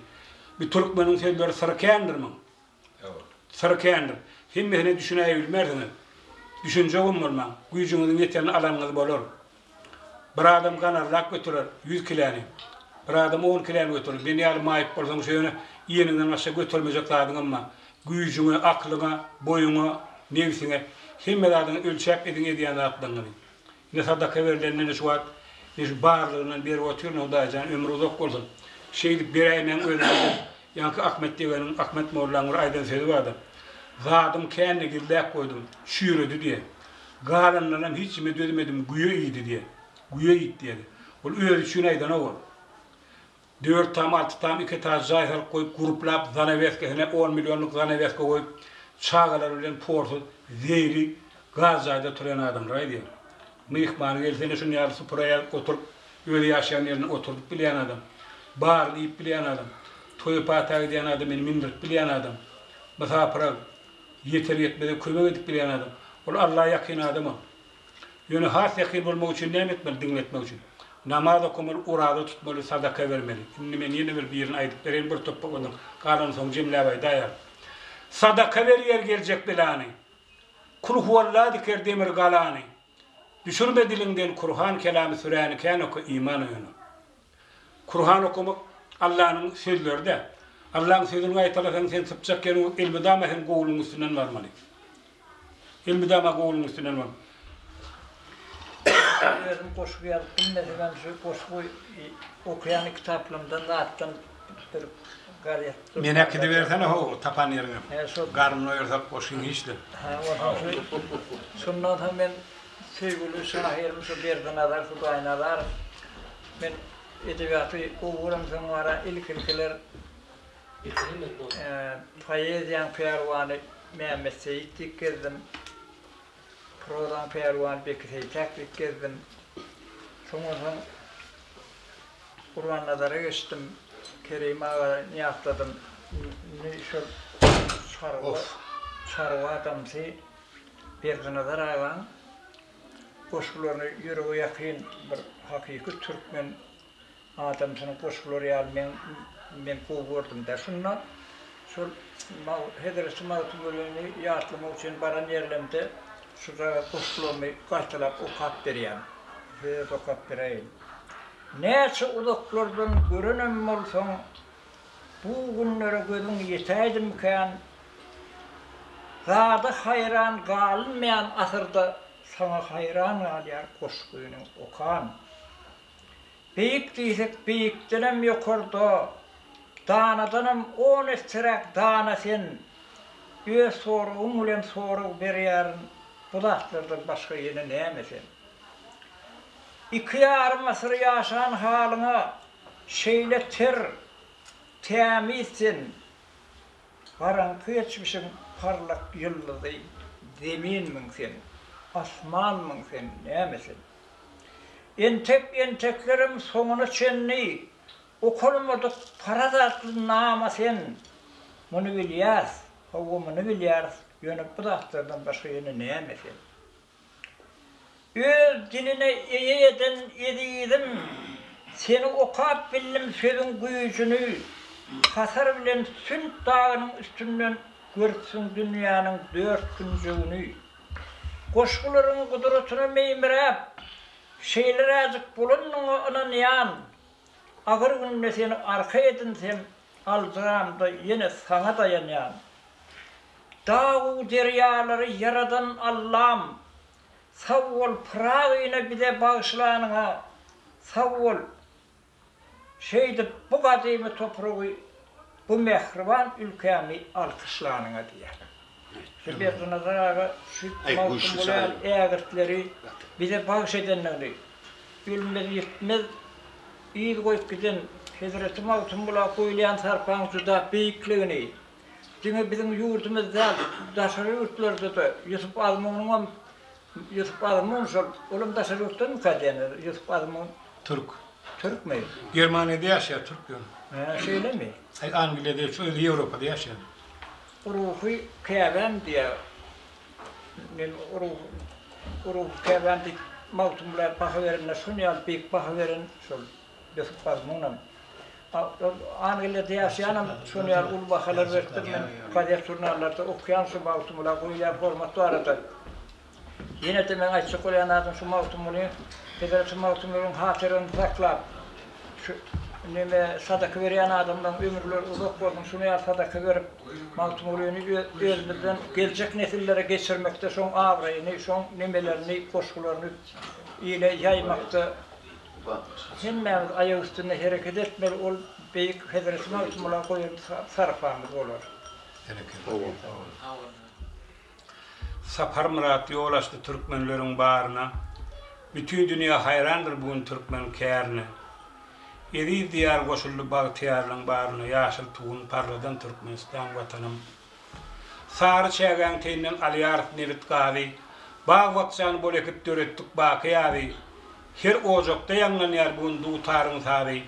Bir türkmeniň sözleri syry kändir muň. Syry kändir. Hemmesine düşünäýebilmersiňiz. Düşünjegem bolmaň. Güýjüňiziň ýeterini alanyňyz bolar. Bir adam ganarlap göterer ýüz kiläni. Bir adam on kiläni göterer. Men ýaly maýyp bolsaň şu ýöne iýeniňden başga götermejek zadyňam bar. Güýjüňe, aklyňa, boýuňa, nebsiňe, hemme zadyňa ölçäp ediň edýän zatlaryňyzy. Ine sadaka berlenden şu wagt ine şu barlygyndan berip otyryn Hudaýjan ömri uzak bolsun. Şeýdip beräýmäň özüňizem ýaňky Ahmet degeniň Ahmet mollaň bir aýdan sözi bardy. Zadym kände gizläp goýdum, çüýredi diýe. Galanyndanam hiç kime dözmedim güýe iýdi diýe. Güýe iýdi diýedi. Ol özi üçin aýdanok ol. Dört tam, alty tam, iki etaž jaý salyp goýup, guruplap, zanaweskesine on millionlyk zanaweska goýup, çagalary bilen porsuz, zeýli gaz jaýda oturýan adamlar aýdýar. Myhmany gelse ine şuny ýaly supura ýazyp oturyp, özi ýaşaýan ýerinde oturdyp bilýän adam. Baryny iýip bilýän adam. Toýa pata gidýän adam meni mindirip bilýän adam. Mysapyra ýeter-ýetmeze kömek edip bilýän adam. Ol Alla ýakyn adam ol. Ýöne has ýakyn bolmak üçin näme etmeli diňletmek üçin? Namaz okamaly, oraza tutmaly, sadaka bermeli. Indi men ýene bir birini aýdyp bereýin bir topbak ondan galany soň jemläp aýdaýaryn. Sadaka berýär geljek belany. Kulhuwalla diker demir galany. Düşürme diliňden Kurhan kelamy süräni kän oka iman oýanar. Kurhan okamak Allanyň sözleri-dä. Allaň sözüni gaýtalasaň sen sypjak ýeriň ýok elmydama sen gowulygyň üstünden barmaly. Elmydama gowulygyň üstünden bar. Özüm goşgy ýazyp bilmesemem şu goşgy okaýan kitaplarymdan zatdan bir gazet. Meni äkidibersene how tapan ýeriňe. Garnyny doýursak goşgyň hiç-de. Hä onsoň şu şundan soň men söýgüli şahyrym şu Berdinazar Hudaýnazarow men edebiýaty gowy göremsoň wara ilk-ilkiler Poeziýaň pälwany Mämmet Seýit diýip gezdim. Prozaň pälwany Beki Seýtäk diýip gezdim. Soňra soň Gurbannazara geçdim. Kerim agany ýatladym. Indi şol çarwa, çarwa adamsy Berdinazar agaň goşgularyny ýürege ýakyn bir hakyky türkmen Adamsynyň goşgulary ýaly men men gowy gördüm-dä. Şunda şol Hezreti Magtymgulyny ýatlamak üçin baran ýerlemde şujagaz goşgularyny gaýtalap okap berýän. Size-de okap beräýin. Näçe uzaklardan görenem bolsaň, bu günlere gözüň ýetäýdimikän? Zada haýran galynmaýan asyrda saňa haýran galýar goşgyny okan. Beýik diýsek beýikdenem ýokarda, Danadanam on esseräk dana sen. Öz soragyň bilen sorag berýärin, Bu zatlardan başga ýene näme sen? Iki ýarym asyr ýaşan halyňa Şeýle ter, tämiz sen. Garaňky geçmişiň parlak ýyldyzy Zeminmiň sen, asmanmyň sen, näme sen? Entek-enteklerem soňuna çenli okalmadyk paraz atly nama sen. Muny bilýäs, hawa muny bilýäris, ýöne bu zatlardan başga ýene näme sen? Öz diline eýe eden ezizim, seni okap bildim sözüň güýjüni, Hasar bilen Sünt dagynyň üstünden görüpsiň dünýäniň dört künjegini. Goşgularyň gudratyna meýmiräp, şeýleräjik bolanyna ynanýan. Agyr günde seni arka edinsem, aljyramda ýene saňa daýanýan. Dag-u derýalary ýaradan Allam, sag bol Pyragyny bize bagyşlanyňa, sag bol! Şeýdip, bu gadymy topragy, bu mähriban ülkämi alkyşlanyňa diýýär. Şu Berdinazar aga şu Magtymguly ýaly ägirtleri bize bagyş edendigini, ölmez-ýitmez yz goýup giden hezreti Magtymgula goýulýan sarpaň juda beýikligini, diňe biziň ýurdumyz däl, daşary ýurtlarda-da Ýusup Azmunyňam Ýusup Azmun şol, olam daşary ýurtdanmyka diýen, Ýusup Azmun. Türk. Türkmi? Germaniýada ýaşaýar türk ýöne. Hä, şeýlemi? Aý, Angliýada, şu özi Ýewropada ýaşaýar. Ruhy käbäm diýýär. Men ruhy ruhy käbäm diýip Magtymgula baha berende şon ýaly beýik baha beren şol Ýusup Azmunam. Angliýada ýaşaýanam şon ýaly uly bahalar beripdir. Men gazet-žurnallarda okaýan şu Magtymgula goýulýan hormat barada. Ýene-de meň aýtjak bolýan zadym şu Magtymguly, Hezreti Magtymgulyň hatyrasyny saklap, şu neme sadaka berýän adamlaryň ömürleri uzak bolsun, şuny ýaly sadaka berip, Magtymgulyny özümizden geljek nesillere geçirmekde şoň abraýyny, şoň nemelerini, goşgularyny ile ýaýmakda hemmämiz aýak üstünde hereket etmeli, ol beýik Hezreti Magtymgula goýan sarpamyz bolar. Saparmyrat ýol açdy türkmenleriň baryna, Bütin dünýä haýrandyr bu gün türkmen kärine. Eziz Diýar goşuldy bagtyýarlygyň baryna, Ýaşyl Tugun parladan Türkmenistan Watanym. Sary çägäň teýinden alýarys nebit-gazy, Bag-bakjany bol ekip döretdik baky ýazy. Her ojakda ýaňlanýar bu gün dutaryň sazy,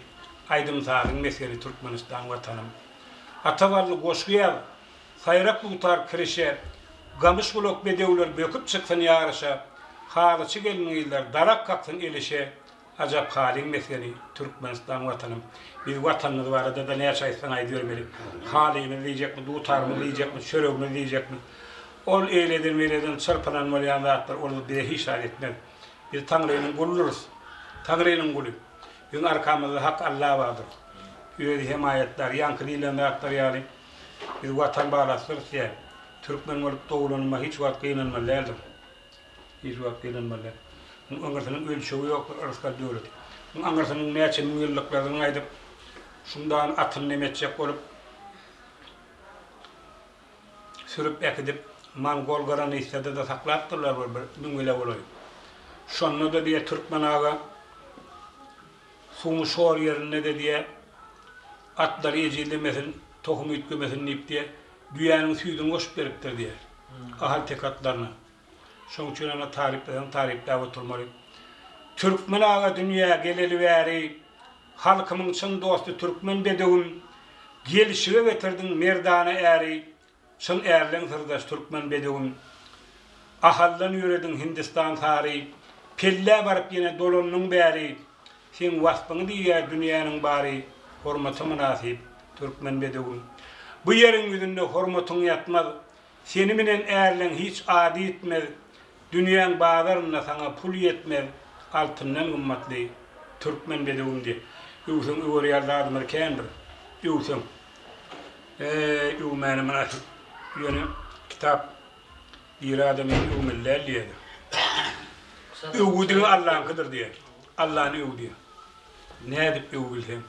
Aýdym-sazyň mesgeni Türkmenistan Watanym. Ata bally goşgy ýaz, Saýrak dutar kirişe, Gamyş gulak bedewler böküp çyksyn ýaryşa, Halyçy gelin-gyzlar darak kaksyn el işe, Ajap halyň mesgeni, Türkmenistan Watanym. Biz Watanymyz barada-da näçe aýtsaň aýdybermeli. Halymyz diýjekmi, dutarymyz diýjekmi, çöregimiz diýjekmi. Ol eýleden-beýleden çyrpynan bolýan zatlar ol bize hiç zat etmez. Biz Taňrynyň guludyrys. Taňrynyň guly. Biziň arkamyzda Hak Alla bardyr. Özi hemaýatdar. Ýaňky diýlen zatlar ýaly Biz Watan balasydyrys diýýär. Türkmen bolup doglanyma hiç wagt gynanmaly däldir. Hiç wagt gynanmaly däl. Muň aňyrsynyň ölçegi ýokdur yrsgal döwleti. Muň aňyrsynyň näçe müňýyllyklardan gaýdyp, şundan atyny neme etjek bolup, sürüp äkidip, mongol granissada-da saklapdyrlar bir bir müňýyla golaý. Şonda-da diýýär türkmen aga, Suwuň şor ýerinde-de diýýär, atlary ejizlemesin, tohum üýtgemesin diýip diýýär, düýäniň süýdüni goşup beripdir diýýär, ahalteke atlaryna. Şoň üçin ana taryplasaň taryplap oturmaly. Türkmen aga dünýä geleli bäri halkymyň çyn dosty türkmen bedewim, gelşige getirdiň merdana äri, Çyn ärleň syrdaş türkmen bedewim, Ahaldan ýörediň Hindistan sary, Pellä baryp ýene dolandyň bäri, Seň waspyňy diýýär dünýäniň bary, Hormata mynasyp türkmen bedewim. Bu ýeriň ýüzünde hormatyň ýatmaz, Seni minen ärleň hiç ady ýitmez, Dünýäň bazarynda saňa pul ýetmez, Altyndan gymmatly türkmen bedewim diýip, öwseň öwer ýaly zadymyz kändir, öwseň. Eý, öwmäne mynasyp. Ýöne kitap diri adamyny öwmeli däl diýýär. Öwgi diňe Allaňkydyr diýýär. Allany öw diýýär. Nädip öwüp bilseň?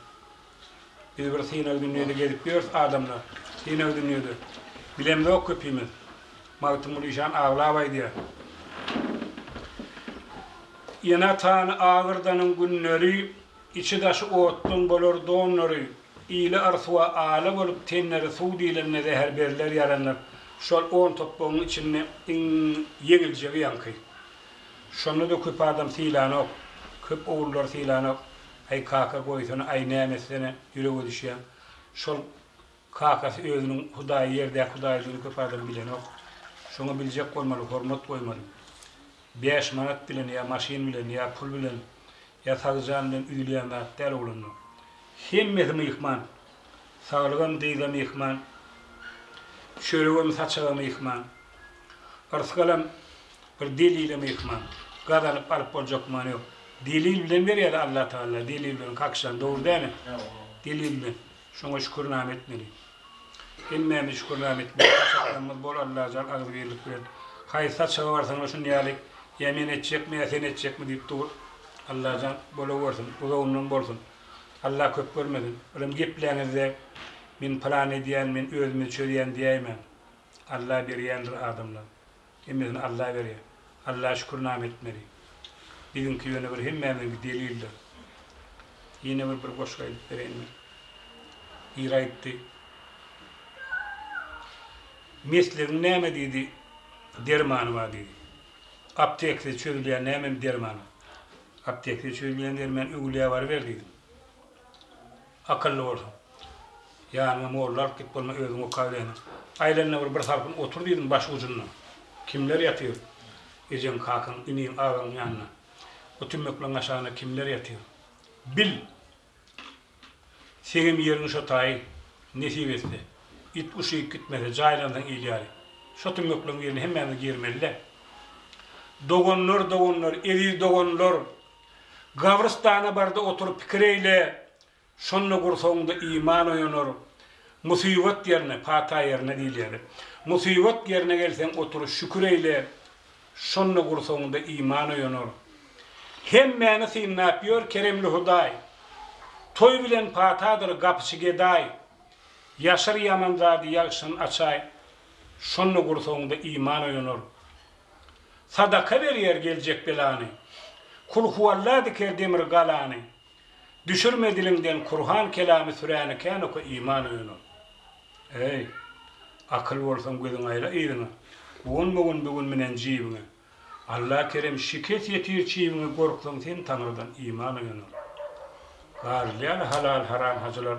Biz bir synag dünýede gezip ýörüs adamlar. Synag dünýede. Bilemzok köpimiz. Magtymguly işan aglap aýdýar. Ene-atany agyrdanyň günleri Içi-daşy otdan bolar donlary, Ili arsuwa ala bolup tenleri suw diýlende zäher berler ýaranlar. Şol on topbagyň içinde iň ýeňiljegi ýaňky. Şonda-da köp adam sylanok. Köp ogullar sylanok. Aý kaka goýsana, aý näme etsene, ýürege düşýäň. Şol kakasy özüniň Hudaýy ýerdäki Hudaýdygyny köp adam bilenok. Şoňa biljek bolmaly, hormat goýmaly. Bäş manat bilen ýa maşyn bilen ýa pul bilen ýa sagjan bilen üzülýän zat däl oglanlar. Hemmesi myhman. Saglygam dyza myhman. Çöregem saçaga myhman. Yrsgalam bir delile myhman. Gazanyp alyp boljak many ýok. Delil bilen berýär Allatagala delil bilen kakşan dogry dälmi? Delil bilen. Şoňa şükürname etmeli. Hemmämiz şükürname etmeli. Saçaklarymyz bol Allajan agzybirlik bilen. Haýsy saçaga barsaňda şun ýaly ýa men etjekmi ýa sen etjekmi diýip dur. Allajan bolawersin, uzagyndan bolsun. Alla köp görmesin. Olam gepläňizde men pylan edýän, men özümi çözýän diýäýmäň. Alla berýändir adamlar. Hemmesini Alla berýär. Alla şükürname etmeli. Biziňki ýöne bir hemmämiziňki delildir. Ýene bir bir goşgy aýdyp bereýin men. Biri aýtdy. Meslegiň näme diýdi, dermany bar diýdi. Apteksiz çözülýän nämem dermany? Apteksiz çözülýän derman öwülýä baryber diýdim. Akylly bolsaň. Ýanyňa molla alyp git bolma özüň okaberýäniň. Aýlanda bir bir salkyn otur diýdim baş ujunda. Kimler ýatyr? Ejeň, kakaň, iniň, agaň ýanynda. O tümmekleň aşagynda kimler ýatyr? Bil! Seňem ýeriň şo taýy, nesip etse. It-guş iýip gitmese, jaýlansaň il ýaly. Şo tümmekleň birine hemmämiz girmeli-dä. Doganlar, doganlar, eziz doganlar, Gabrystana barda otur pikir eýle, Şonda gursagyňda iman oýanar. Musybat ýerine, pata ýerine diýilýär. Musybat ýerine gelseň otur şükür eýle, Şonda gursagyňda iman oýanar. Hemmäni synlap ýör keremli Hudaý, Toý bilen patadyr gapyçy gedaý. Ýaşyr ýaman zady ýagşyny açaý, Şonda gursagyňda iman oýanar. Sadaka berýär geljek belany, Kulhuwalla diker demir galany. Düşürme diliňden Kurhan kelamy süräni kän oka iman oýanar. Eý, akyl bolsaň gözüňi aýla yzyňa, Guwanma gün bu gün minen jibiňe. Alla kerem şikes ýetir çibiňe Gorksaň sen Taňrydan iman oýanar. Garylýar halal haram hajylar,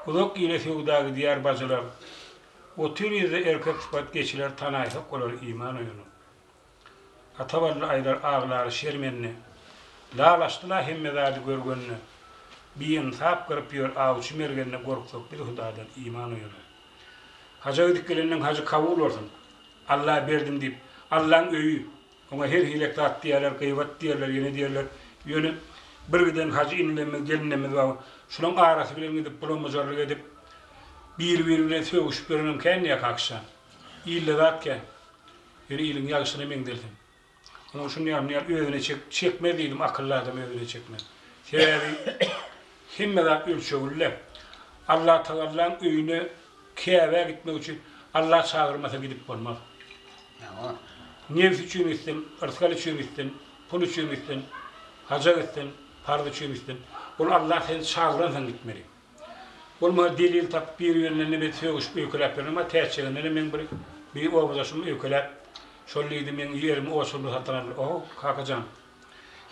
Uzak ile söwda gidýär bajylar. Otyr yzda erkek sypat geçiler Tanaýsak olary iman oýanar. Ata bally aýdar aglar şermende. Lal açdy-la hemme zady görgende. Biynsap gyryp ýör awçy mergende Gorksak biz Hudadan iman oýanar. Haja gidip gelenden hajy kabul bolsun. Alla berdim diýip, Allaň öýi, oňa her hilek zat diýerler, gybat diýerler, ýene diýerler. Ýöne bir giden hajy inilerimiz, gelinlerimiz bar. Şulaň arasy bilen gidip bulam-bujarlyk edip, biri-biri bilen sögüşip ýörenem kän diýýär Kakşan. Ilde zat kän. Ýöne iliň ýagşyna meňzelsin. Onuň şuny ýaly ýaly özüne çek, çekmez diýdim, akylly adam özüne çekmez. Sebäbi hemme zat ölçegli-de. Allatagallaň öýüne, Käbä gitmek üçin Alla çagyrmasa gidip bolmaz. Nebs üçin gitsin, yrsgal üçin gitsin, pul üçin gitsin, haja gitsin, parz üçin gitsin. Ol Alla seni çagyransoň gitmeli. Bolmasa delil tapyp bir-birinden neme sögüşip öýkeläp ýören bar, Täçjegendenem meň bir bir obadaşym öýkeläp, şol diýdi meň ýerimi oçurly satyn aldy. Oho, kakajan,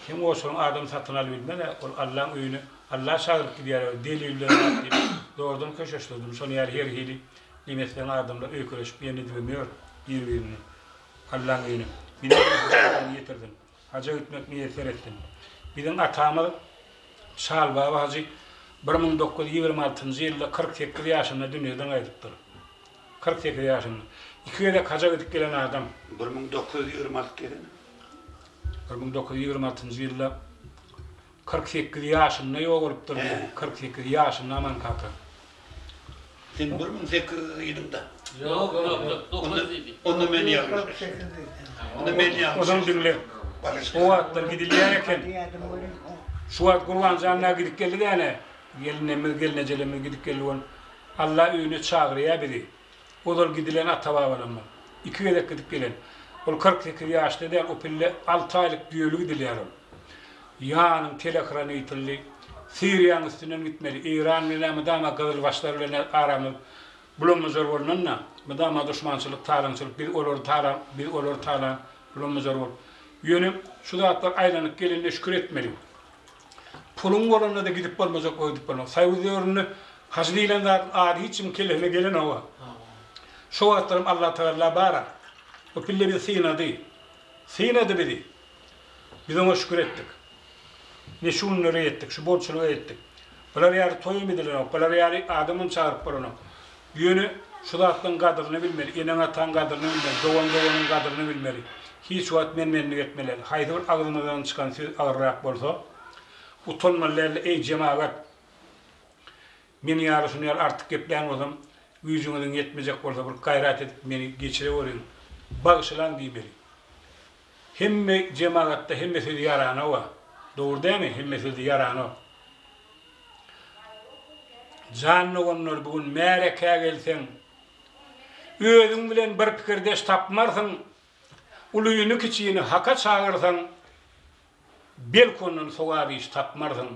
seň oçuryň adam satyn alybilmez-ä, ol Allaň öýüne Alla çagyryp gidýär, delil bilen zat diýip, zordan köşeşdirdim. Şony ýaly her hili neme etseň adamlar öýkeleşip ýene edibem ýör bir-birini. Allaň öýüne. Biziň ýetirsin. Haja gitmek miýesser etsin. Biziň atamyz Çal baba hajy 1926-njy ýylda 48 ýaşynda dünýeden gaýdypdyr. 48 ýaşynda. Iki gezek haja gidip gelen adam. 1926 diýsene. 1926-njy ýylda 48 ýaşynda ýogalypdyr diýip, 48 ýaşynda Aman kaka. Sen 1800 ýylyňda. Ýok, ýok, ýok, 9 diýdi. Onda men ýalňyşyp. Onda men ýalňyşyp. Ozal diňle. O wagtlar gidilýär eken. Şu wagt Gurbanjan dagy gidip geldi däne. Gelinemiz, gelnejelerimiz gidip geldi ol. Alla öýüne çagyrýar bizi. Ozal gidilen ata-babalarymyz. Iki gezek gidip gelen. Ol 48 ýaşda däl, o pille alty aýlyk düýeli gidilýär ol. Ýanyň telehranitilli. Siriýaň üstünden gitmeli. Eýran bilen mydama gyzylbaşlar bilen aramyz bulam-bujar bolnanda, mydama duşmançylyk, talaňçylyk, biz olary talan, biz olary talan, bulam-bujar bolup. Ýöne şu zatlar aýlanyp gelende şükür etmeli. Puluň bolanda-da gidip bolmajak we gidip bolmaz. Soýuz döwründe hajy diýlen zadyň ady hiç kimiň kellesine gelenok-a. Şo wagtlaram Allatagalla bar-a. O pille bizi synady. Synady bizi. Biz oňa şükür etdik. Ine şu günlere ýetdik, şu bolçulyga ýetdik. Bular ýaly toýam edilenok, bular ýaly adamam çagyryp bolanok. Ýöne şu zatlaryň gadyryny bilmeli, eneň-ataň gadyryny bilmeli, dogan-doganyň gadyryny bilmeli. Hiç wagt men-menlik etmeli däl. Haýsy bir agzymyzdan çykan söz agyrrak bolsa, utanmaly däl-de, Eý, jemagat! Men ýaly şuny ýaly artyk geplän bolsam, güýjüňiziň ýetmejek bolsa bir gaýrat edip meni geçireweriň, bagyşlaň diýmeli. Hemme jemagatda hemme söz ýaranoga. Dogry dämi hemme sözi ýaranok. Jan doganlar bu gün märekä gelseň özüň bilen bir pikirdeş tapmarsyň ulyny kiçini haka çagyrsaň belki ondan sogap iş tapmarsyň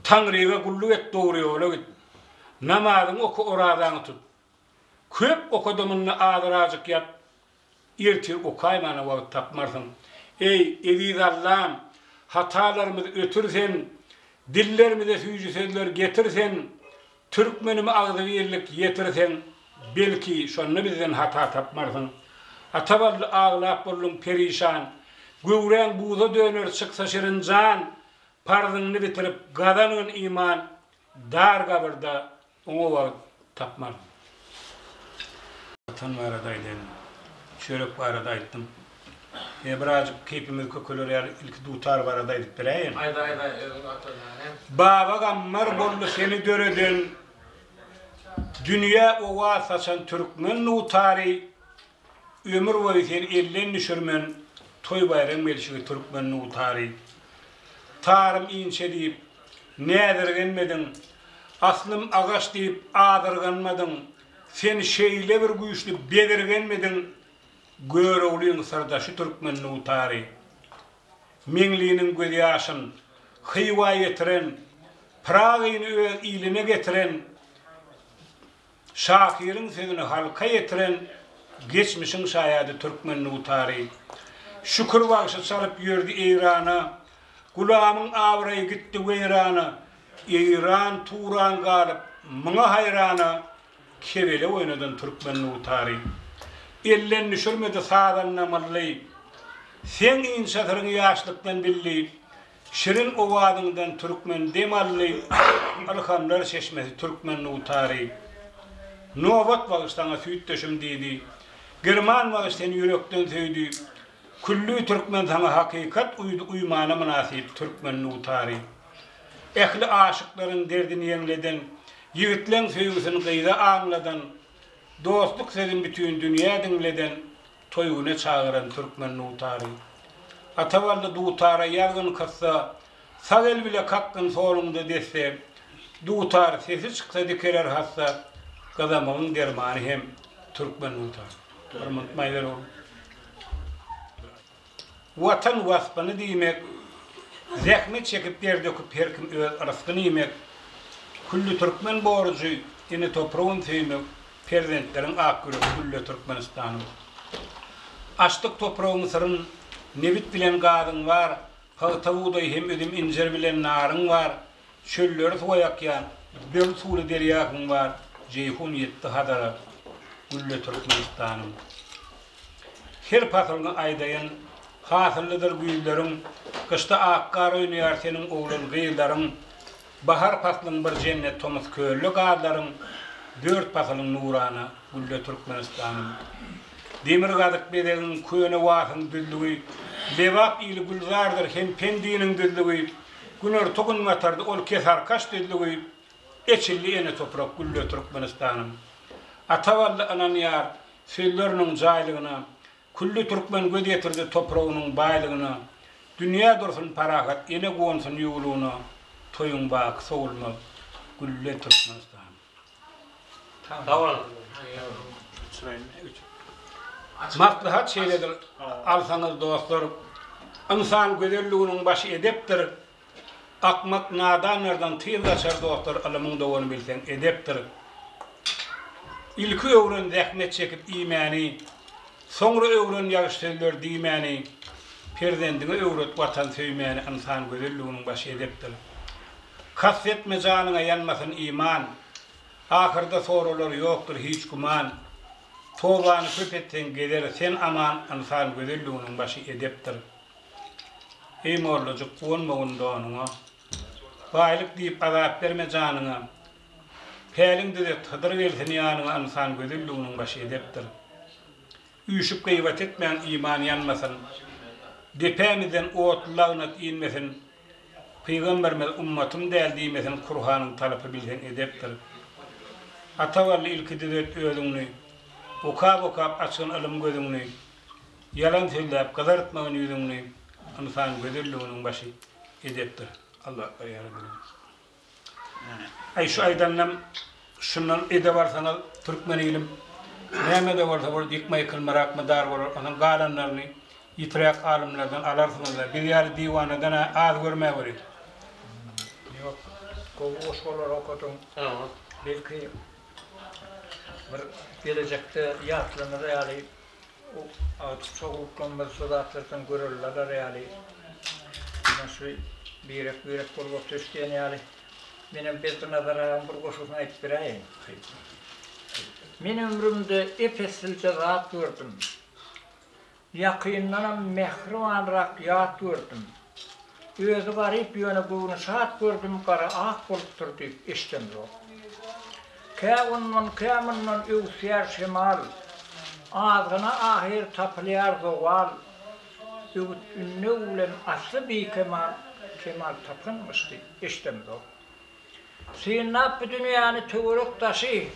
Taňryga gulluk et dogry ýola git namazyňy oka orazaňy tut köp okada munda azyrajyk ýat Ertir okaýmana wagt tapmarsyň. Eý, eziz Allam, hatalarymyzy ötür sen, Dillerimize süýji sözler getir sen, Türkmenime agzybirlik ýetir sen, Belki, şonda bizden hata tapmarsyň. Ata bally aglap bolduň perişan, Göwräň buza döner çyksa şirin jan, Parzyňny bitirip gazangyn iman, Dar gabyrda Oňa wagt tapmaryn. Watan barada aýdaýyn. Çörek barada aýtdym. Ine birazjyk keýpimiz kökeler ýaly ilki dutar barada aýdyp beräýen. Aýt aýt aýt özüň ata näme. Baba Gammar boldy seni döreden Dünýä owaz saçan türkmen dutary Ömür boýy seni elden düşürmen Toý-baýram gelşigi türkmen dutary Tarym inçe diýip, näzirgenmediň Aslym agaç diýip azyrganmadyň Sen şeýle bir güýçli bezirgenmediň Göroglyň syrdaşy türkmen dutary. Meňliniň gözýaşyn Hywa ýetiren, Pyragyny öz iline getiren, Şahyryň sözüni halka ýetiren geçmişiň şaýady türkmen dutary. Şükür bagşy çalyp ýördi Eýrana, Gulamyň abraýy gitdi weýrana, Eýran, Turan galyp muňa haýrana, Kebelek oýnadan türkmen dutary. Elden düşürmedi sazanda mylly. Seň inçe syryňy ýaşlykdan bildi. Şirin owazyňdan türkmen dem aldy. Ylhamlar çeşmesi türkmen dutary. Nobat bagyş saňa süýtdeşim diýdi. Girman bagyş seni ýürekden söýdi. Külli türkmen saňa hakykat uýdy uýmana mynasyp türkmen dutary. Ähli aşyklaryň derdini ýeňleden, Ýigitleň söýgüsini gyza aňladan, Dostluk sözün bütin dünýä diňleden, Toý güne çagyran türkmen dutary. Atabally dutara ýazgyn kyssa, Sag el bile kakgyn soluňda desse, Dutar sesi çyksa dikeler hassa, Gyzamygyň dermany hem türkmen dutary. Bir munt maý ber oglum. Watan waspyny diýmek, Zähmet çekip der döküp her kim öz ryskyny iýmek, Külli türkmen borujy ene topragyn söýmek, Perzentleriň ak ýüregi gülle Türkmenistanym. Açdyk topragyň syryn, nebit bilen gazyň bar, Pagta bugdaý hem üzüm injir bilen naryň bar, Çölleri suwa ýakýan böl suwly derýasyň bar, Jeýhun ýetdi Hazara, gülle Türkmenistanym. Her pasylyňy aýdaýyn, hasyllydyr güýzleriň, Gyşda ak gar oýnaýar seniň oglan-gyzlaryň, Bahar paslyň bir jennet tomus kölli gazlaryň, Dört pasylyň nurana, gülle Türkmenistanym. Demirgazyk bezegiň, köne Wasyň düzlügi, Lebap ili gülzardyr hem Pendiniň düzlügi, Günorta-günbatarda ol Kesarkaç düzlügi, Eçildi ene toprak gülle Türkmenistanym. Ata Bally ynanýar, Sözleriniň jaýlygyna, Külli türkmen göz ýetirdi topragynyň baýlygyna, Dünýä dursun parahat, ene gonsun ýuwlugyna, Toýuň baky sowulmaz, gülle Türkmenistan. Sag boluň. Maslahat şeýledir, alsaňyz dostlar, Ynsan gözelliginiň başy edepdir. Akmak nadanlardan tyz gaçar dostlar ylymyň dogany bilseň edepdir. Ilki öwren zähmet çekip iýmäni, Soňra öwren ýagşy sözler diýmäni, Perzendiňe öwret watan söýmäni Ynsan gözelliginiň başy edepdir. Kast etme janyňa ýanmasyn iman, Ahyrda soralar ýokdur hiç güman, Tobany köp etseň gezer sen aman Ynsan gözelliginiň başy edepdir. Eý mollajyk guwanmagyn donuňa. Baýlyk diýip azap berme janyňa. Päliň düzet Hydyr gelsin ýanyňa ynsan gözelliginiň başy edepdir. Üýşüp gybat etmäň iman ýanmasyn. Depämizden otly lagnat inmesin. Pygamberimiz ummatym däl diýmesin Kurhanyň talapy bilseň edepdir. Atabally ilki düzet özüňni. Okap okap açgyn ylym gözüňni. Ýalan sözläp gyzartmagyn ýüzüňni Ynsan gözelliginiň başy edepdir. Allah bir ýaradylan. Aý şu aýdanlam şundan edep alsaňyz türkmen ilim nämede bolsa bol ýykma ýykylmarak mydar bolar onsoň galanlaryny ýitiräk alymlardan alarsyňyzda biz ýaly diwanadan-a az görmäweriň. Ýok gowy goşgular okadyň belki bir gelejekde ýatlanar ýaly Agtyk çowluklarymyz şu zatlardan görelde alar ýaly, ine şu birek-birek bolup oturyş diýen ýaly. Menem Berdinazar agaň bir goşgusyny aýdyp beräýeýin. Men ömrümde ep-eslije zat gördüm. Ýakyndanam mähribanrak ýat gördüm. Özi garyp ýöne göwni şat gördüm gara ak bolupdyr diýip eşdemzok. Kä ondan kä mundan öwüsýär şemal, Azgyna ahyr tapylýar zowal. Öwüt-ündew bilen asly bikemal kemal tapanmyş diýip eşidemzok. Synlap bu dünýäni töwerek-daşy,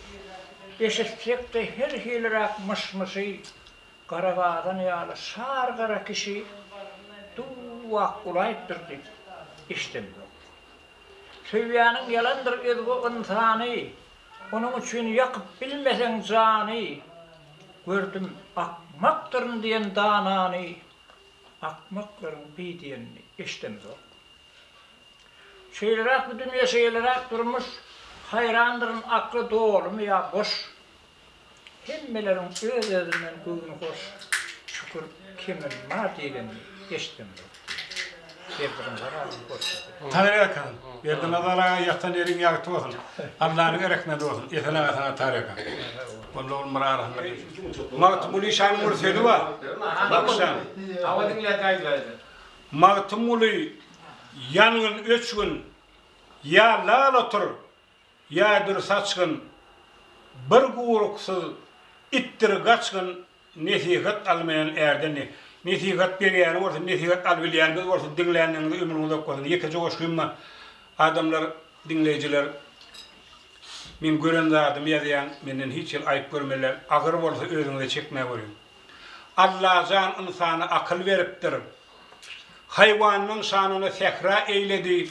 Eşitsek-de her hiliräk myş-myşy, Gara gazan ýaly şar gara kişi Duw-ak ulaýypdyr diýip eşidemzok. Söýýäniň ýalandyr özge ynsany, Onuň üçin ýakyp bilmeseň jany, Gördüm akmakdyryn diýen danany, Akmaklaryň beý diýenini eşidemzok. Şeýleräk bu dünýe şeýleräk durmuş, Haýrandyryn akly dolumy ýa boş. Hemmeleriň öz-özünden göwni hoş, Şükür kemim bar diýlenini eşidemzok diýýär. Berdinazar agaň goşgusy. Tarykan. Berdinazar aga ýatan ýeriň ýagty bolsun. Allanyň rehmeti bolsun. Esen aga saňa tarykan. Walla ol bir arasynda Magtymguly şanyň bir sözi bar. Bagşam. Hawa diňle gaýgy. Magtymguly ýangyn öçgün, ýa lal otur, ýa dür saçgyn, bir guruksyz itdir gaçgyn nesihat almaýan ärden ne nesihat berýäni bolsun, nesihat alybilýänimiz bolsun, diňlänleriňize ömrüňiz uzak bolsun. Ýekeje goşgym bar. Adamlar, diňleýjiler, men gören zadymy ýazýan, menden hiç hili aýyp görmeliler. Agyr bolsa özüňize çekmä görüň. Allajan ynsana akyl beripdir. Haýwanyň şanyny sähra eýledi.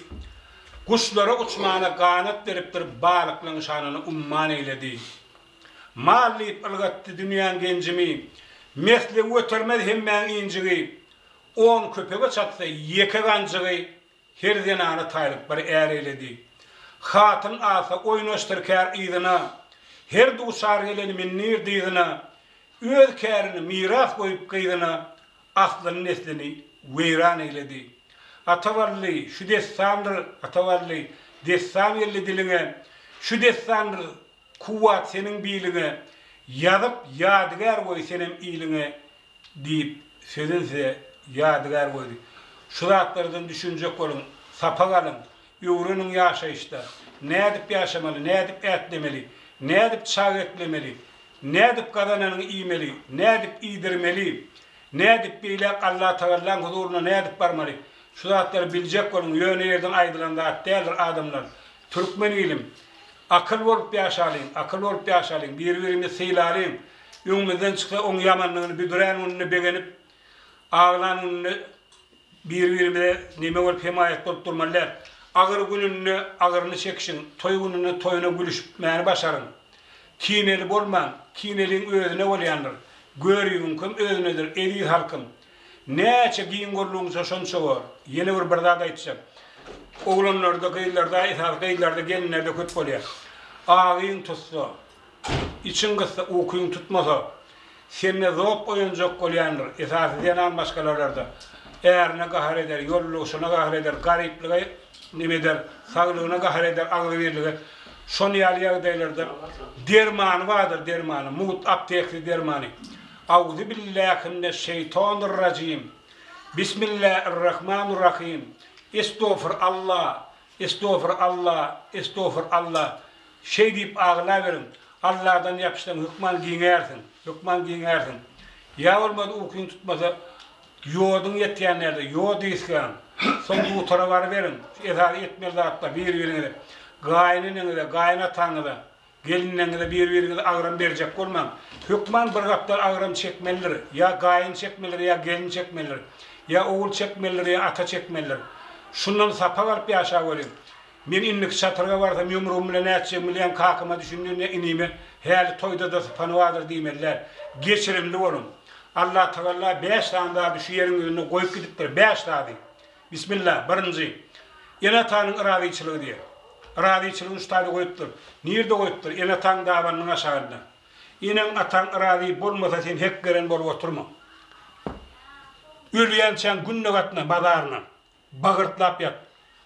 Guşlara uçmana ganat beripdir, balyklaň şanyny umman eýledi. Mal diýip ylgatdy dünýäň genjimi, Mesligi götermez hemmäň injigi. On köpege çatsa ýeke ganjygy, Her zenana taýlyk bir är eýledi. Hatyn alsa oýnaşdyr kär yzyna, Her duçar geleni mindir dyzyna, Öz kärini miras goýup gyzyna, Aslyny-neslini weýran eýledi. Ata Bally, şu dessandyr, Ata Bally, dessan geldi diliňe, Şu dessandyr, kuwwat seniň biliňe, Ýazyp, ýadygär goý senem iliňe, Diýip, sözün size ýadygär goýdy. Şu zatlardan düşünjek boluň, sapak alyň, öwreniň ýaşaýyşda nädip ýaşamaly, nädip ätlemeli, nädip çaga eklemeli, nädip gazananyňy iýmeli, nädip iýdirmeli, nädip beýläk Allatagallaň huzuryna nädip barmaly. Şu zatlary biljek boluň, ýöne ýerden aýdylan zat däldir adamlar. Türkmen ilim, akyl bolup ýaşalyň, akyl bolup ýaşalyň, bir-birimizi sylalyň, öňümizden çyksa oň ýamanlygyny büdürän gününde begenip, aglan gününde bir-birimize neme bolup hemaýat bolup durmaly däl. Agyr gününde agyryny çekişiň, toý gününde toýuna gülüşmäni başaryň. Kineli bolmaň, kineliň özüne bolýandyr. Görübiňkem özünedir, eziz halkym. Näçe giň boldugyňça şonça bor. Ýene bir bir zat aýtjak. Oglanlarda, gyzlarda, esasy gyzlarda, gelinlerde köp bolýar. Agyň tutsa, içiň gyssa, ukyň tutmasa, sende zok oýanjak bolýandyr. Esasy zenan maşgalalarda. Ärine gahar eder, ýoldaşyna gahar eder, garyplyga neme eder, saglygyna gahar eder, agzybirlige. Şon ýaly ýagdaýlarda dermany bardyr, dermany, mugt apteksiz dermany. Auzu billahi mineşşeýtanirrajim. Bismillahirrahmanirrahim. Estogfur Allah, estogfur Allah, estogfur Allah. Şeý diýip aglaberiň. Allahdan ýapyşsaň hökman giňärsiň, hökman giňärsiň. Ýa bolmasa ukyň tutmasa ýoduň ýetýän ýerde ýod ysgaň. Soň dutara baryberiň. Şu esasy etmeli zatlar bir-biriňize, gaýyneneňize, gaýynataňyza, Gelinleriňize bir-biriňize agram berjek bolmaň. Hökman bir gapdal agram çekmelidir. Ýa gaýyn çekmelidir, ýa gelin çekmelidir. Ýa ogul çekmelidir, ýa ata çekmelidir. Şundan sapak alyp ýaşa görüň. Men indiki çatyrga barsam ýumrugym bilen nätjegimi bilýän kakama düşündin ýa inime häli toýda-da sypany bardyr diýmeli däl. Geçirimli boluň. Allatagalla bäş sany zady şu ýeriň ýüzünde goýup gidipdir. Bäş zady. Bismillah, birinji, ene-atanyň yrazyçylygy diýýär. Yrazyçylygyny şu taýda goýupdyr. Nirde goýupdyr? Ene-ataň dabanynyň aşagynda. Eneň-ataň yrazy bolmasa sen hek beren bolup oturma. Ölýänçäň günde gatna mazaryna. Bagyrtlap ýat.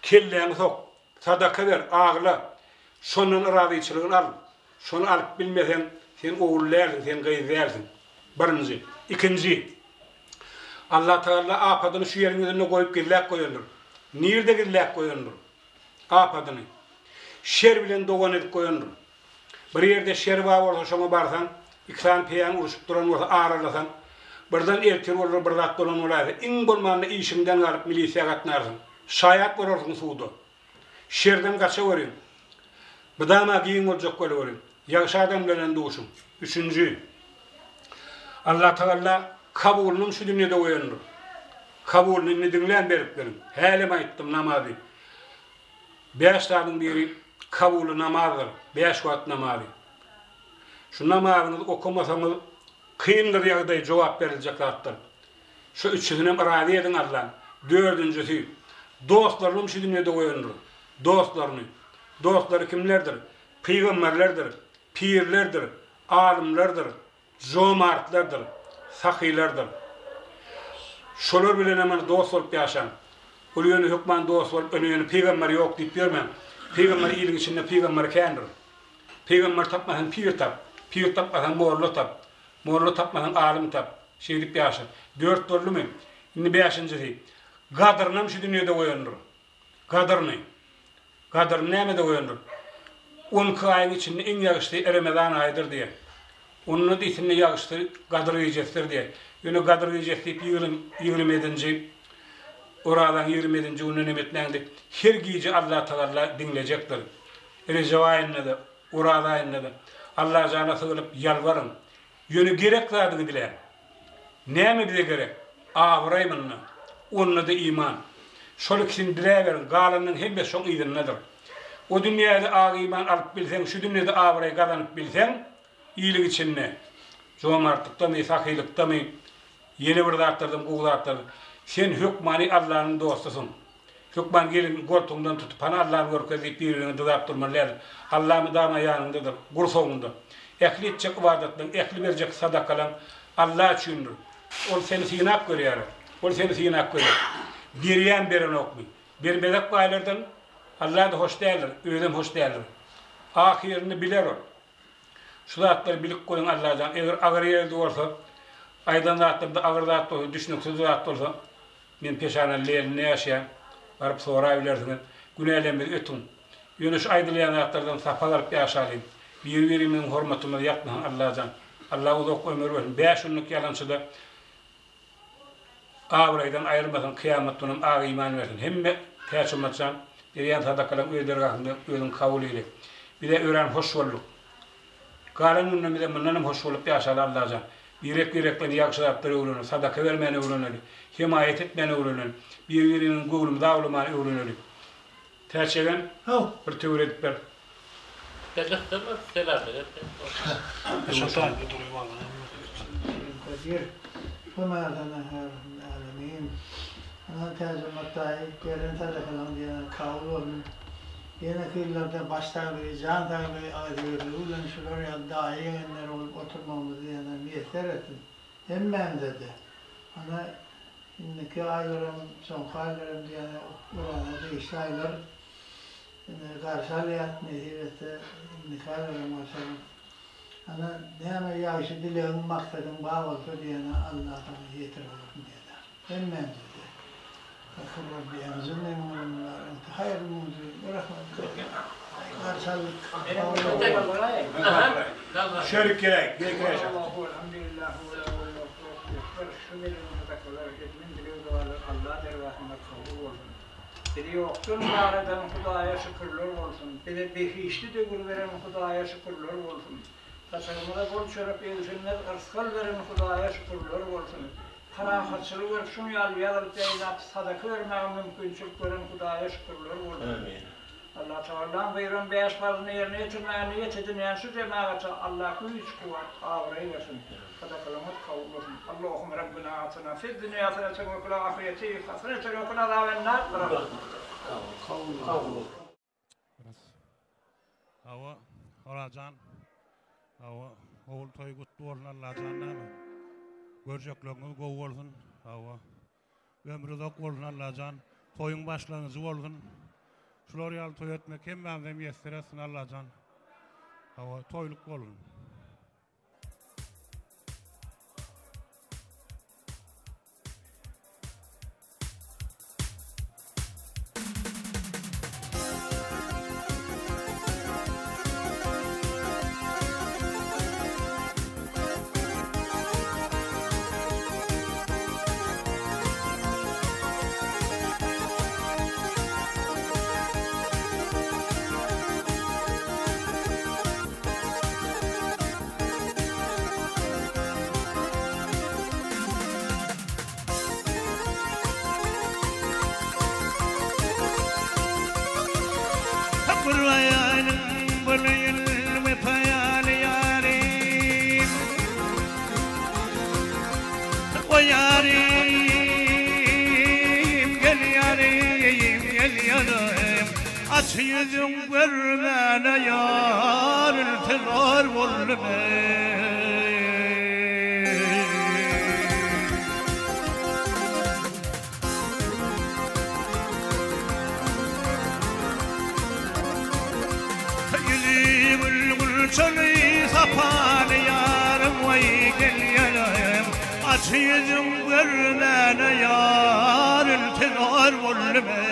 Kelläňi sok. Sadaka ber, agla. Şondan yrazyçylygyny al. Şony alyp bilmeseň, sen ogul dälsiň, sen gyz dälsiň. Birinji. Ikinji. Allatagalla apadyny şu ýeriň ýüzünde goýup gizläp goýandyr. Nirde gizläp goýandyr? Apadyny. Şer bilen dogan edip goýandyr. Bir ýerde şer bar bolsa şoňa barsaň, iki sany peýaň uruşyp duran bolsa aralasaň, Birden ertir bolar bir zat bolan bolaýsa, iň bolmanda işiňden galyp milisiýa gatnarsyň. Şaýat bolarsyň suda. Şerden gaçaweriň. Mydama giň boljak bolaweriň. Ýagşy adam bilenem duşuň. Üçünji. Allatagalla kabulynam şu dünýede goýandyr. Kabulyny indi diňlän berip geliň. Hälem aýtdym namazy. Bäş zadyň biri kabuly namazdyr. Bäş wagt namazy. Şu namazyňyzy okamasaňyz kyndyr ýagdaý jogap beriljek zatdyr. Şu üçüsinem razy ediň Allaň. Dördünjisi, dostlarynam şu dünýede goýandyr. Dostlaryny. Dostlary kimlerdir? Pygamberlerdir, pirlerdir, alymlardyr, jomartlardyr, sahylardyr. Şolar bilenem ony dost bolup ýaşaň. Ol ýöne hökman dost bolup, ony ýöne pygamber ýok diýip ýörmäň. Pygamber iliň içinde pygamber kändir. Pygamber tapmasaň pir tap, pir tapmasaň molla tap, molla tapmasaň alym tap. Şeýdip ýaşa. Dört boldumy? Indi bäşinjisi. Gadyrynam şu dünýede goýandyr. Gadyryny. Gadyryny nämede goýandyr? On iki aýyň içinde iň ýagşysy Remezan aýydyr diýen. Onda-da içinde ýagşysy Gadyr gijesidir diýen. Ýöne Gadyr gijesi diýip ýigrimi ýedinji Orazaň ýigrimi ýedinji gününe nem etmäň-de, her gije Allatagalla diňlejekdir. Rejep aýynda-da, Oraz aýynda-da Allajana sygynyp ýalbaryň. Ýöne gerek zadyňy diläň. Näme bize gerek? Abraý munda. Onda-da iman. Şol ikisini diläberiň, galanynyň hemmesi şoň yzyndadyr. O dünýäde ak iman alyp bilseň, şu dünýede abraý gazanyp bilseň, iliň içinde, jomartlykdamy, sahylykdamy, ýene bir zatlardan gowy zatlar, sen hökmany Allanyň dostusyň. Hökman gelin goltugyňdan tutup, hany Allany görkez diýip bir-biriňi dyzap durmaly däl. Alla mydama ýanyňdadyr, gursagyňda. Ähli etjek ybadatlaryň, ähli berjek sadakalaň Alla üçindir. Ol seni synap görýär. Ol seni synap görýär. Berýän berenokmy? Bermezek baýlardan Alla-da hoş däldir, özem hoş däldir. Ahyryny biler ol. Şu zatlary bilip goýuň Allajan, eger agyr ýerde bolsa, aýdan zatlarymda agyr zat bolsa, düşnüksiz zat bolsa, Men peşanaly elinde ýaşaýan. Baryp sorabilersiňiz. Günälerimizi ötüň. Ýöne şu aýdylýan zatlardan sapak alyp ýaşalyň. Biri-birimiziň hormatymyz ýatmasyn Allajan. Allah uzak ömür bersin. Bäş günlük ýalançyda abraýdan aýyrmasyn, kyýamat günem ak iman bersin. Hemme Täçhommatjan berýän sadakalaň öz dergahynda özüň kabul eýle. Bizä örän hoş bolduk. Galan günlerimize mundanam hoş bolup ýaşaly Allajan. Birek birekden ýagşy zatlar öwreneli, sadaka bermäni öwreneli, hemaýat etmäni öwreneli, bir birimiziň göwnümizi awlamany öwreneli. Täçegen, bir töwir edip ber. Ýeneki ýyllarda baş saglygy, jan saglygy, agzybirligi bilen şular ýaly daýy-ýegenler bolup oturmagymyzy ýene miýesser etsin. Hemmämize-de. Ana, indiki aýlaram, soňky aýlaram diýýän, Oraza degişli aýlar. Indi garşy alýas, nesip etse, indiki aýlaram garşy alarys. Ana, näme ýagşy dilegiň, maksadyň bar bolsa diýýän, Alla saňa ýetirip bolsun diýýär. Hemmämize-de. Şörik gerek, gerek gerek. Bizi ýokdan bar eden Hudaýa şükürler bolsun. Bize behişdi döwür beren Hudaýa şükürler bolsun. Saçagymyza bol çörek egsilmez yrsgal beren Hudaýa şükürler bolsun. Parahatçylyk berip şuň ýaly ýazylyp ýaýlap sadaka bermäge mümkinçilik beren Hudaýa şükürler bolsun. Allah Tagalaň buýran bäş parzyny ýerine ýetirmäge niýet edinýän şu jemagata Allah güýç kuwwat abraý bersin. Sadakalaryňyz kabul bolsun. Allahum Rabbina atina fid dünýa haseneten we fil ahireti haseneten we kina azaben nar. Hawa, Orajan. Hawa, ogul toýy gutly bolsun Allajan näme. Görjekleriňiz gowy bolsun. Hawa. Ömri uzak bolsun Allajan. Toýuň başlangyjy bolsun. Şular ýaly toý etmek hemmämize miýesser etsin Allajan. Hawa, toýluk bolsun. Gurbaýanyň bolaýyn wepaly ýarym. O ýarym, gel ýarym, gel ýarym. Aç ýüzüň görmäne ýar intizar boldum eý. Ýüzi gül gulçaly sapaly ýarym waý gel ýarym Aç ýüzüň görmäne ýar intizar boldum eý.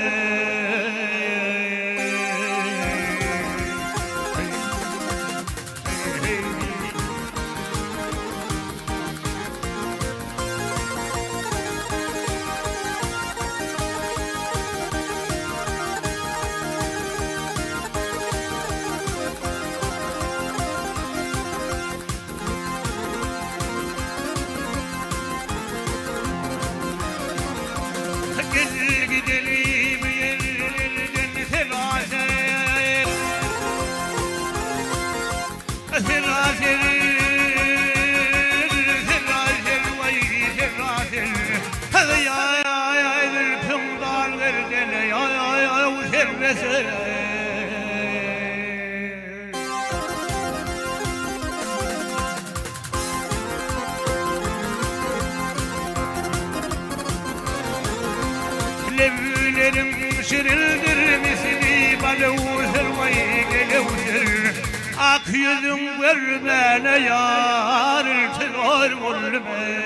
Gel gidelim ýerlerden selaser. Selaser, selaser, waý selaser. Ýaý zülpüň dal gerdene ýaý sermeser. Lebleriň şirindir misli balewser waý gelewser. Ak ýüzüň görmäne ýar intizar boldum eý.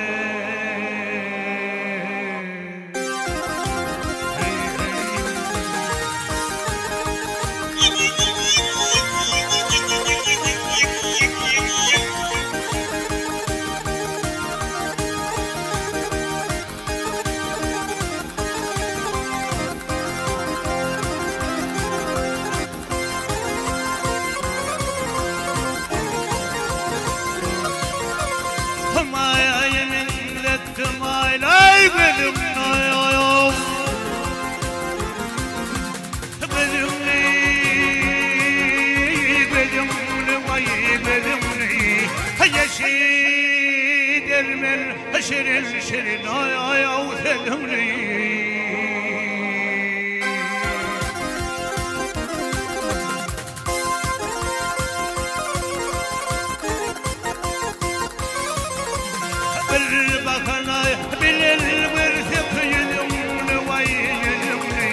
Maýa meňzetdim aýlaý gözüňni Gözüňni, gözüňni, waý gözüňni Eşidermen şirin şirin aý aý sözüňni. Bir bakana bilel görsek ýüzüňni waý ýüzüňni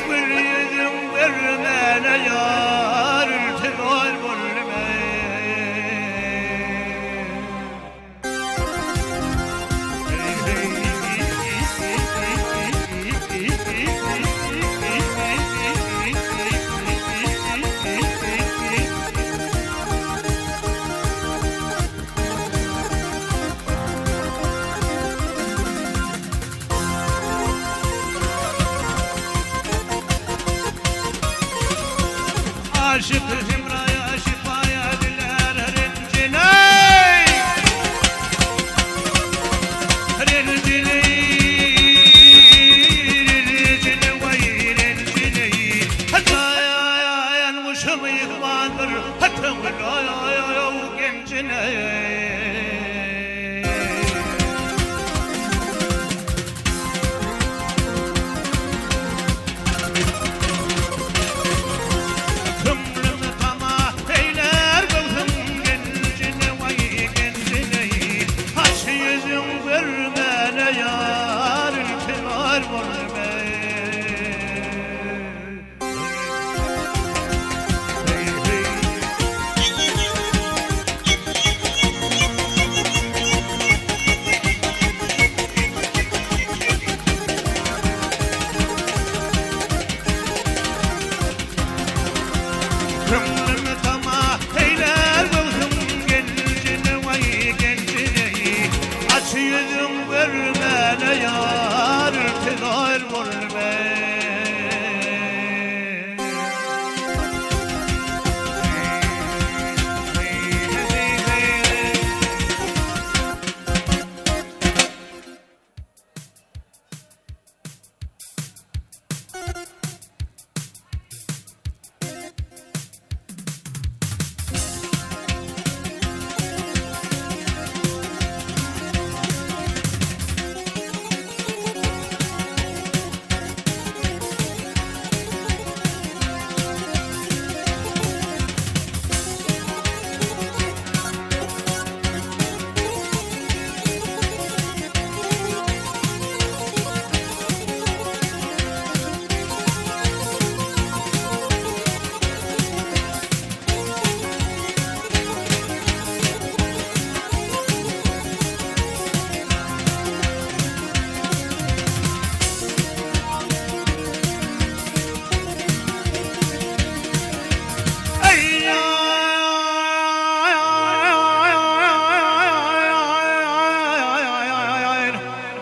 Gül ýüzüň görmäne ýar intizar boldum eý. Aşyk hemraýa şypaýa dilär renjine Renjine renjine waý renjine Hataýan guşum ýykmandyr hatyň genjine. Köňlümi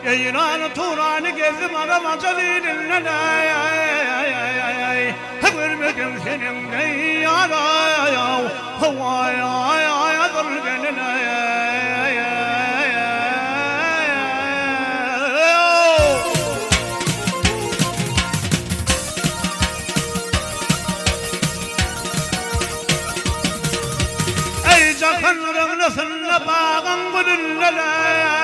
Eýrany Turany gezdim arap ajal ilinden eý Görmedim seniň deý ýar Howaý azyl gelin Eý jahan reňlisinde bagyň gülünde-leý,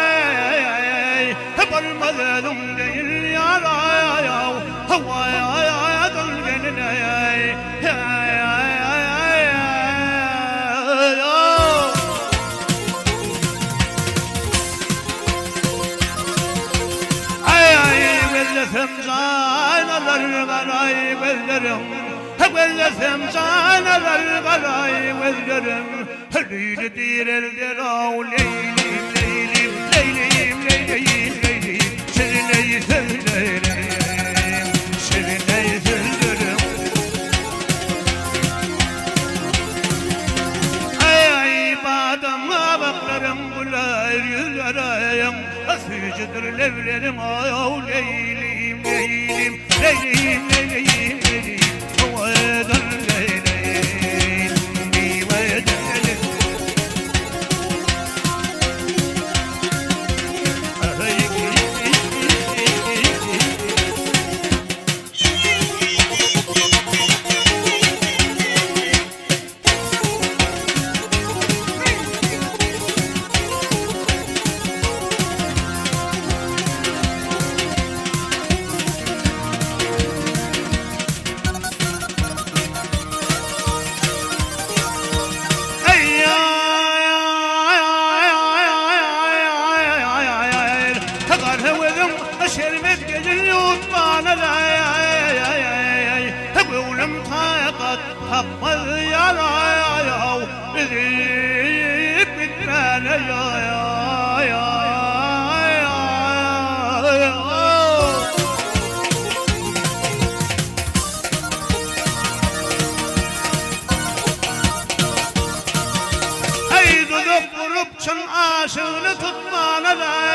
Bolmaz özüň deýin ýar-aý-aw, Howaý-aý-aý gelin-eý. Aý-aý gözlesem janalar garaý gözlerim, Gözlesem janalar garaý gözlerim, Leýli direlder-ow, Leýlim, Leýlim, Leýlim, Leýlim, Leýlim, Şirineý sözlerim, şirineý sözlerim. Aý-aý badam gabaklaryň güler ýüzleriň, Süýjüdir lebleriň-ow, Leýlim, Leýlim, Leýlim, Leýlim, Leýlim, Owadan Leýlim, miweden gelin. Şerbet gelin ýutmana-laý, Göwnüm takat tapmaz ýaraý, Üzülip gitmäne ýaý. Eý, duzak gurup çyn aşygyny tutmana-laý,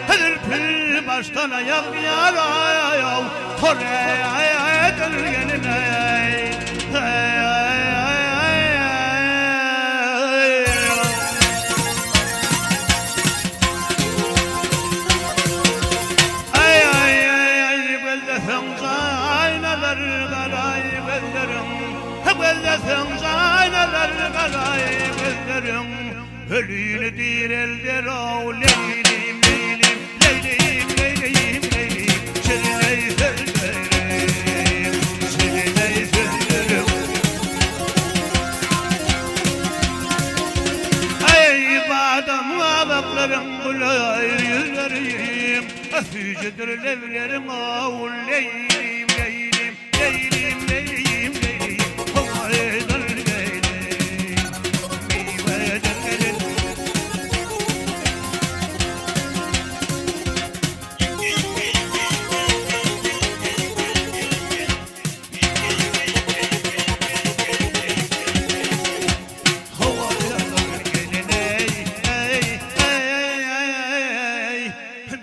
Hezil pil başdan aýak ýaraý-ow, Tor edil gelin-eý. Aý-aý-aý, gözleseň jaýnalar garaý gözleriň, Gözleseň jaýnalar garaý gözleriň. Ölini direlder-ow, Leýlim, Leýlim, Leýlim, Leýlim, Leýlim, Şirineý sözlerim, şirineý sözlerim. Eý, badam gabaklaryň, güler ýüzleriň, Süýjüdir lebleriň-ow, Leýlim, Leýlim, Leýlim, Leýlim, Leýlim, Howaýdan Leýlim, miweden gelen. Howaýdan gelen, eý, eý, eý,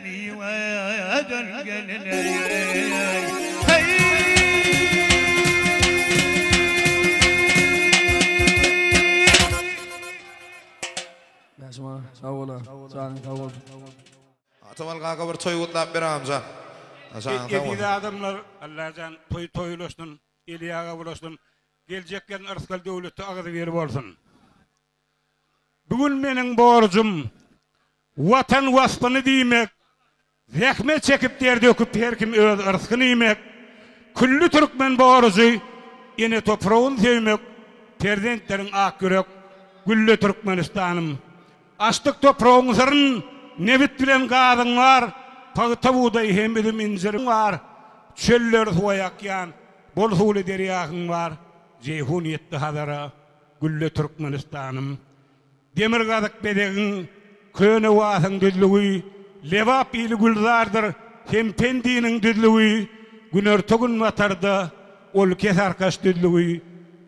miweden gelen, eý, eý. Bäşim aga, sag bol aga, janyň sag bolsun. Atamal kaka bir toý gutlap ber amca. Janyň sag bolsun. Eziz adamlar Allajan toý toý ulaşsyn, eli ýaga bulaşsyn, geljek ýylyň yrsgal döwleti agzybir bolsun. Bu gün meniň borjum Watan waspyny diýmek, zähmet çekip der döküp her kim öz yrsgyny iýmek, külli türkmen borjy ene topragyn söýmek, perzentleriň ak ýürek, gülle Türkmenistanym. Açdyk topragyň syryn, nebit bilen gazyň bar, pagta bugdaý hem üzüm injiriň bar, çölleri suwa ýakýan bol suwly derýahyň bar, Jeýhun ýetdi Hazara, gülle Türkmenistanym. Demirgazyk bezegiň, Köne Wasyň düzlügi, Lebap ili gülzardyr hem Pendiniň düzlügi, Günorta-günbatarda ol Kesarkaç düzlügi,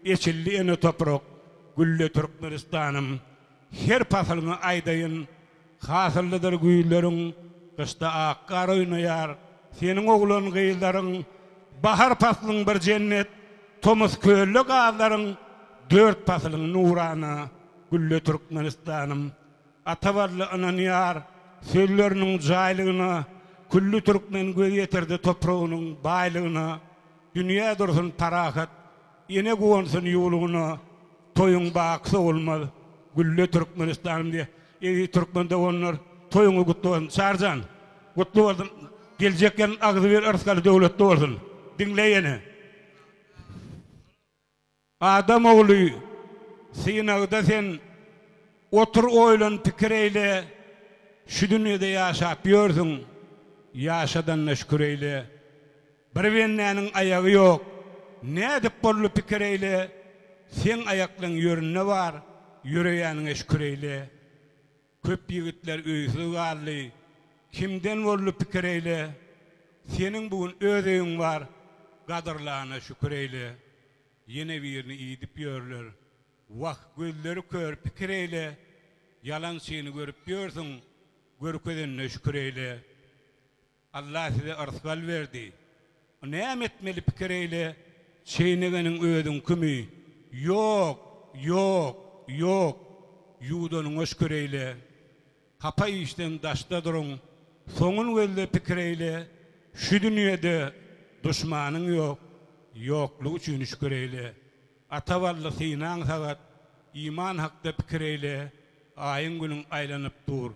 Eçildi ene toprak, gülle Türkmenistanym. Her pasylyňy aýdaýyn. Hasyllydyr güýzleriň, gyşda ak gar oýnaýar. Seniň oglan-gyzlaryň, bahar paslyň bir jennet, tomus kölde gazlaryň, dört pasylyň nurana, gülle Türkmenistanym. Ata Bally ynanýar, sözleriniň jaýlygyna, külli türkmen göz ýetirdi topragynyň baýlygyna. Dünýä dursun parahat, ene guwansyn ýuwlugyna, toýuň baky sowulmaz, gülle Türkmenistanym diýýär. Eziz türkmen doganlar, toýuňyz gutly bolsun. Çaryjan, gutly bolsun. Geljek ýyl agzybir yrsgaly döwletli bolsun. Diňle ýene. Adam ogly, synagda sen, otur oýlan pikir eýle, şu dünýede ýaşap ýörsüň, ýaşadanyna şükür eýle. Bir bendäniň aýagy ýok, nädip boldy pikir eýle, seň aýaklaň ýöründe bar, ýöreýäniňe şükür eýle. Köp ýigitler öýsüz galdy, kimden boldy pikir eýle, seniň bu gün öz öýüň bar, gadyrlana şükür eýle. Ýene birini iýdip ýörler. Wah, gözleri kör, pikir eýle, Ýalançyny görüp ýörsüň, görkezenine şükür eýle. Allah size yrsgal berdi. Näme etmeli pikir eýle, çeýnegeniň özüňkimi? Ýok, ýok, ýok, ýuwdanyňa şükür eýle. Hapa işden daşda duruň, soňun gözle pikir eýle, şu dünýede duşmanyň ýok, ýoklugy üçin şükür eýle. Ata bally synaň sagat, iman hakda pikir eýle, aýyň günüň aýlanyp dur,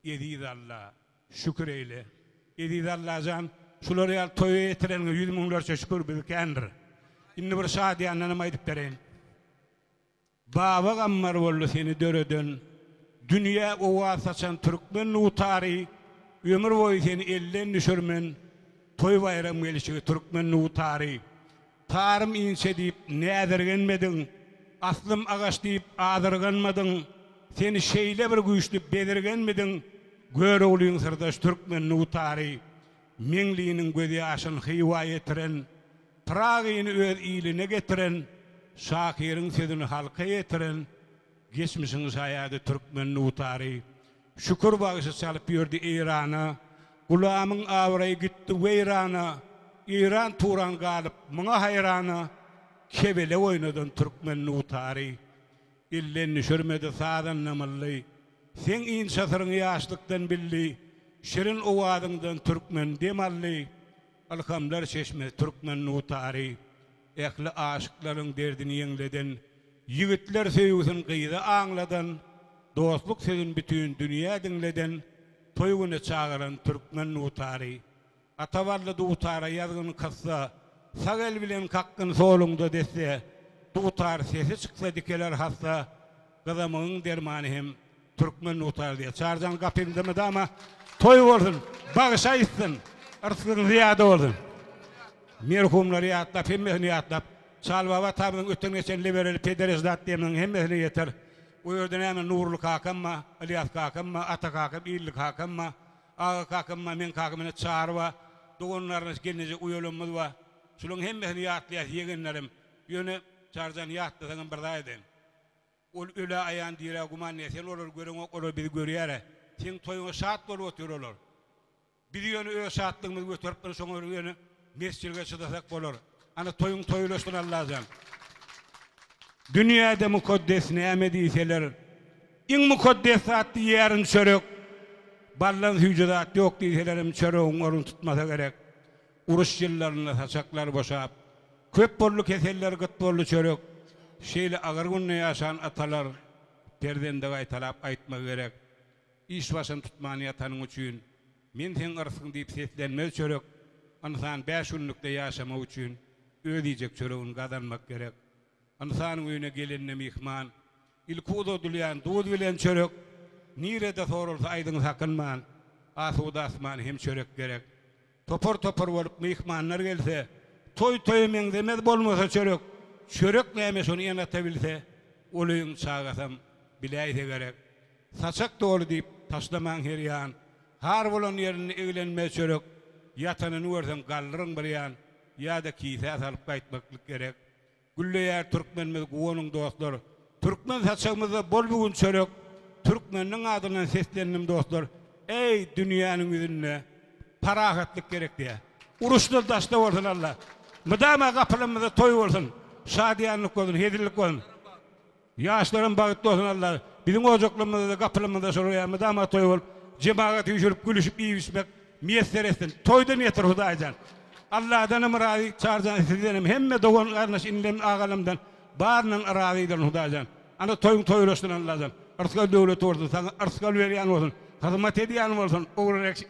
eziz Alla, şükür eýle. Eziz Allajan, şular ýaly toýa ýetireniňe ýüz müňlerçe şükür biz kändir. Indi bir şadyýandanam aýdyp bereýin. Baba Gammar boldy seni döreden, Dünýä owaz saçan türkmen dutary, Ömür boýy seni elden düşürmen, Toý-baýram gelşigi türkmen dutary. Tarym inçe diýip näzirgenmediň, Aslym agaç diýip azyrganmadyň, Seni şeýle bir güýçli bezirgenmidiň, Göroglyň syrdaş türkmen dutary. Meňliniň gözýaşyn Hywa ýetiren, Pyragyny öz iline getiren, Şahyryň sözüni halka ýetiren, Geçmişiň şaýady türkmen dutary. Şükür bagşy çalyp ýördi Eýrana, Gulamyň abraýy gitdi weýrana, Eýran-Turan galyp muňa haýrana, Kebelek oýnadan türkmen dutary. Elden düşürmedi sazanda mylly, Seň inçe syryňy ýaşlykdan bildi, Şirin owazyňdan türkmen dem aldy, Ylhamlar çeşmesi türkmen dutary. Ähli aşyklaryň derdini ýeňleden, Ýigitler söýgüsin gyza aňladan, Dostluk sözün bütin dünýä diňleden, Toý güne çagyran türkmen dutary. Ata Bally dutara ýazgyn kyssa, Sag el bilen kakgyn soluňda desse, Dutar sesi çyksa dikeler hassa, Gyzamygyň dermany hem türkmen dutary diýýär. Çaryjan gapyňda mydama toý bolsun, bagşy aýtsyn, yrsgyň zyýada bolsun. Merhumlary ýatlap, hemmesini ýatlap, Çalbaba atamyzyň öten geçen lebereli peder eždat diýeniniň hemmesine ýeter. O ýerde näme Nurly kakam bar, Ylýas kakam bar, Ata kakam, Illi kakam bar, Aga kakam bar, meň kakam ine Çary bar, dogan garyndaş gelneje uýalarymyz bar. Şularyň hemmesini ýatlaýas ýegenlerim. Ýöne Çaryjan ýatlasaňam bir zat edeýin. Ol ölä aýan dirä güman diýýär. Sen olary göreňok, olar bizi görýär-ä. Seň toýuňa şat bolup otyr olar. Biz ýöne öz şatlygymyzy göterip bir şoňa ýöne mesjilge çydasak bolar. Ana toýuň toýulaşsyn Allajan. Dünýäde mukaddes näme diýseler, iň mukaddes zat diýýärin çörek. Baldan süýji zat ýok diýselerem çöregiň orun tutmasa gerek. Uruş ýyllarynda saçaklar boşap, köp boldy keseller gyt boldy çörek. Şeýle agyr günde ýaşan atalar perzende gaýtalap aýtmagy gerek. Iş başyny tutman ýatanyň üçin, Men seň yrsgyň diýip seslenmez çörek. Ynsan bäş günlükde ýaşamak üçin öz iýjek çöregini gazanmak gerek. Ynsanyň öýüne gelende myhman, ilki uzadylýan duz bilen çörek. Nirede soralsa aýdyň sakynman, asuda asman hem çörek gerek. Topar-topar bolup myhmanlar gelse, toý toýa meňzemez bolmasa çörek. Çörek näme şony ene-ata bilse, ol öýüň çagasam biläýse gerek. Saçak doly diýip, taşlamaň her ýan, Har bolan ýerinde eglenmez çörek, Ýatanyny görseň galdyryň bir ýan, Ýa-da kisä salyp gaýtmaklyk gerek. Gülleýär türkmenimiz guwanyň dostlar, Türkmen saçagymyzda bol bu gün çörek. türkmeniniň adyndan seslendim dostlar. Eý dünýäniň ýüzünde parahatlyk gerek diýä. Uruşlar daşda bolsun Alla. Mydama gapylarymyzda toý bolsun. Şadyýanlyk bolsun, hezillik bolsun. Ýaşlaram bagtly bolsun Alla. Biziň ojaklarymyzda-da gapylarymyzda şolar ýaly mydama toý bolup, jemagat üýşürip gülüşip iýip-içmek miýesser etsin. Toýdan ýetir Hudaýjan. Alladanam razy Çarjan sizdenem hemme dogan garyndaş inilerim agalarymdan baryndan razydyryn Hudaýjan. Ana toýuň toýlaşsyn Allajan. Yrsgal döwleti bolsun saňa yrsgal berýän bolsun hyzmat edýän bolsun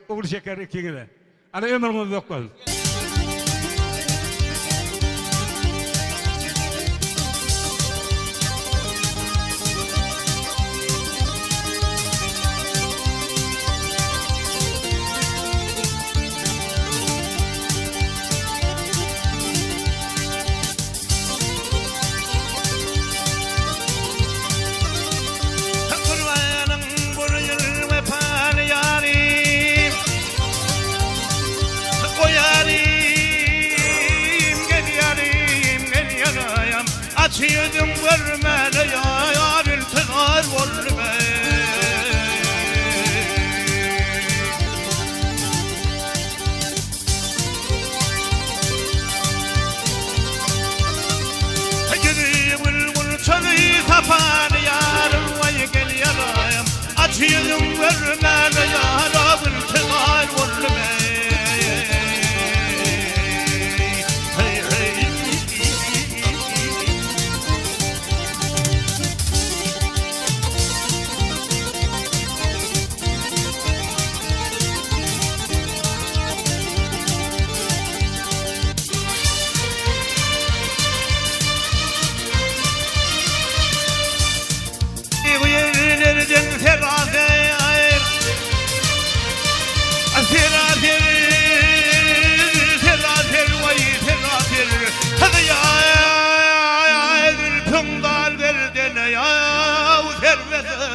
Ogulşeker ikiňize. Ana ömrüňiz uzak bolsun. Gurbanyň bir ýyl wepaly ýarym Goýarym, gel ýarym, gel ýaraýam Aç ýüzüň görmäne ýar Intizar boldum eý. Ýüzi gül gunçaly sapaly ýarym waý gel ýaraýam Aç ýüzüň görmäne ýara intizar boldum eý Heý heý. Bu ýerlerden seraser, seraser, seraser, waý seraser, Hyzýa zülpüň dal gerdene ýaw serbeser.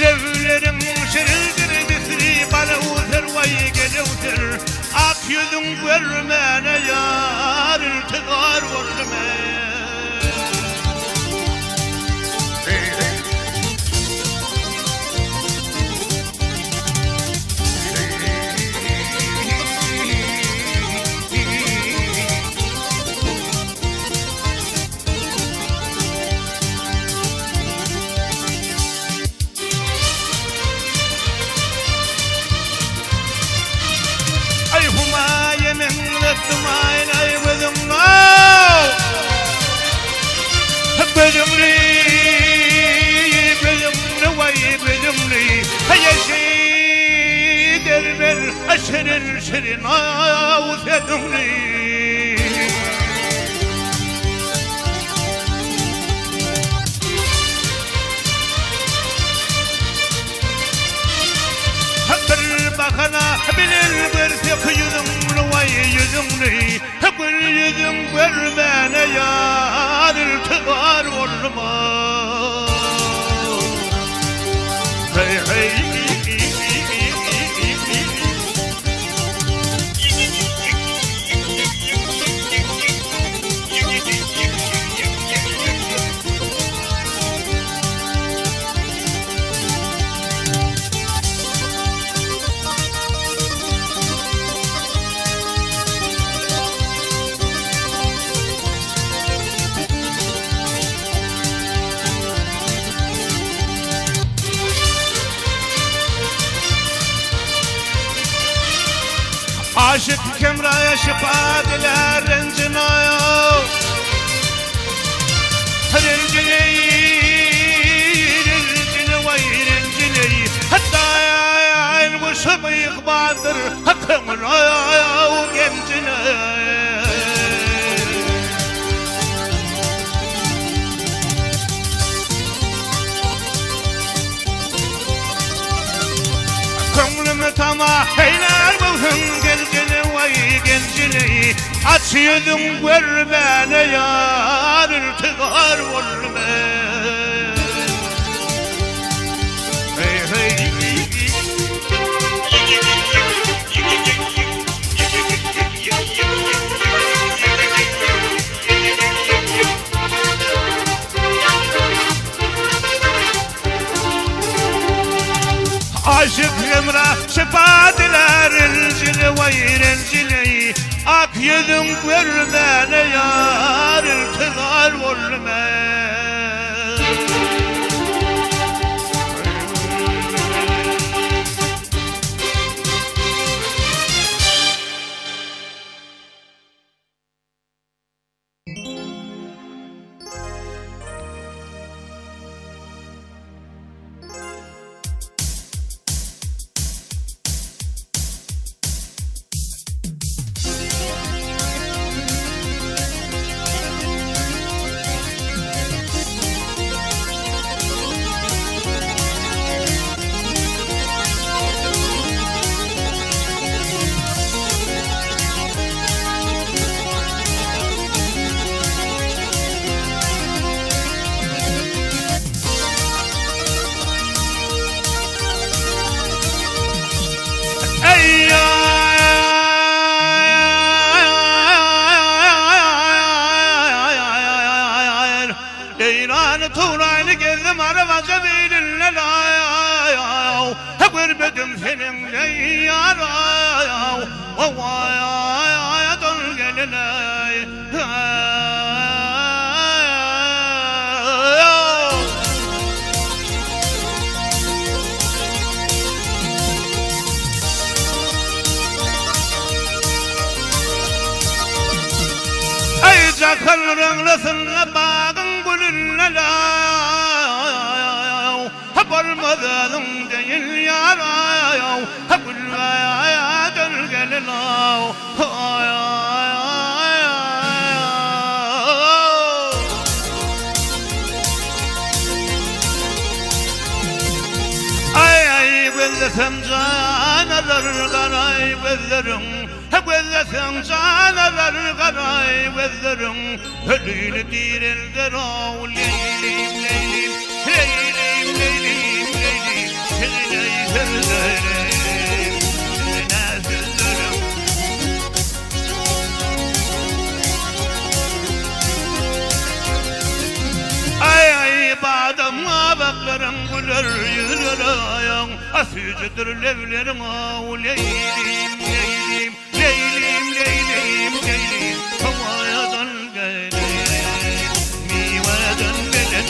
Lebleriň şirindir misli balawser waý gelewser Ak ýüzüň görmäne ýar intizar boldum eý. Aý Humaýa meňzetdim aýnaý gözüňe Gözüňli, gözüňli waý gözüňli Eşider men şirin şirin aw sözüňli. Bir bahana bilen görsek ýüzüňli waý ýüzüňli Gül ýüzüň görmäne ýar iltizar bolma Hey hey. Aşyk Hemraýa şypa dilär renjine Renjine renjine waý renjine Hatda guşy ykbaldyr köňül genjine. Köňlümi tama eýlär göwsüň geljini waý geljini Aç ýüzüň görmäne ýar intizar boldum Hey hey. Ak ýüzüň görmäne ýar intizar boldum eý. Eýrany Turany gezdim arabaja beýlinde Görmedim seniň deý ýar Owadan gelin-eý. Eý jahan reňlisinde bagyň gülünde-le, Bolmaz özüň deýin ýar-aw, Gülbaýadan gelin-ow. Aý-aý gözlesem jan alar garaý gözleriň, Gözleseň jan alar garaý gözleriň, Ölini direlder-ow, Leýlim, Leýlim, Leýlim, Leýlim, Leýlim, Şeýleý sözlerim, şeýle sözlerim. Aý-aý badam gabaklaryň güler ýüzlere aýaň, A süýjüdir lebleriň-ow, Leýlim, Leýlim, Leýlim, Leýlim, Leýlim, Howadan gelen, miweden gelen.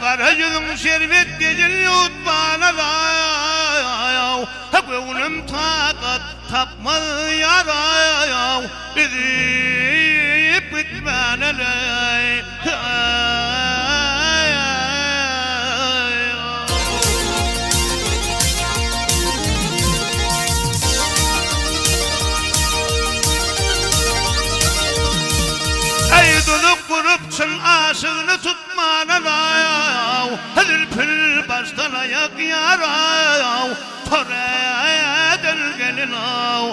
Gara ýüzüň şerbet deýin ýutmana-laý, Göwnüm takat tapmaz ýaraý, Üzüp gitmäne-leý. Eý, duzak gurup çyn aşygyny tutmana-laý, Zülpün başdan aýak ýaraw, Töre edil gelin-ow.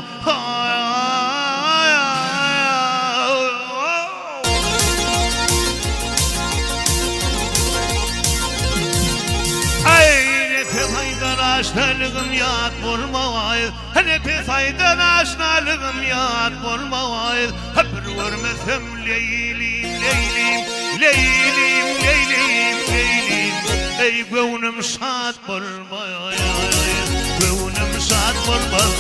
Aý, nepes aýdar aşnalygym ýat bolmagaý, Nepes aýdar aşnalygym ýat bolmagaý, Bir görmesem Leýlim, Leýlim, Leýlim, Leýlim, Leýlim, Eý, göwnüm şat bolmaý, Göwnüm şat bolmaz.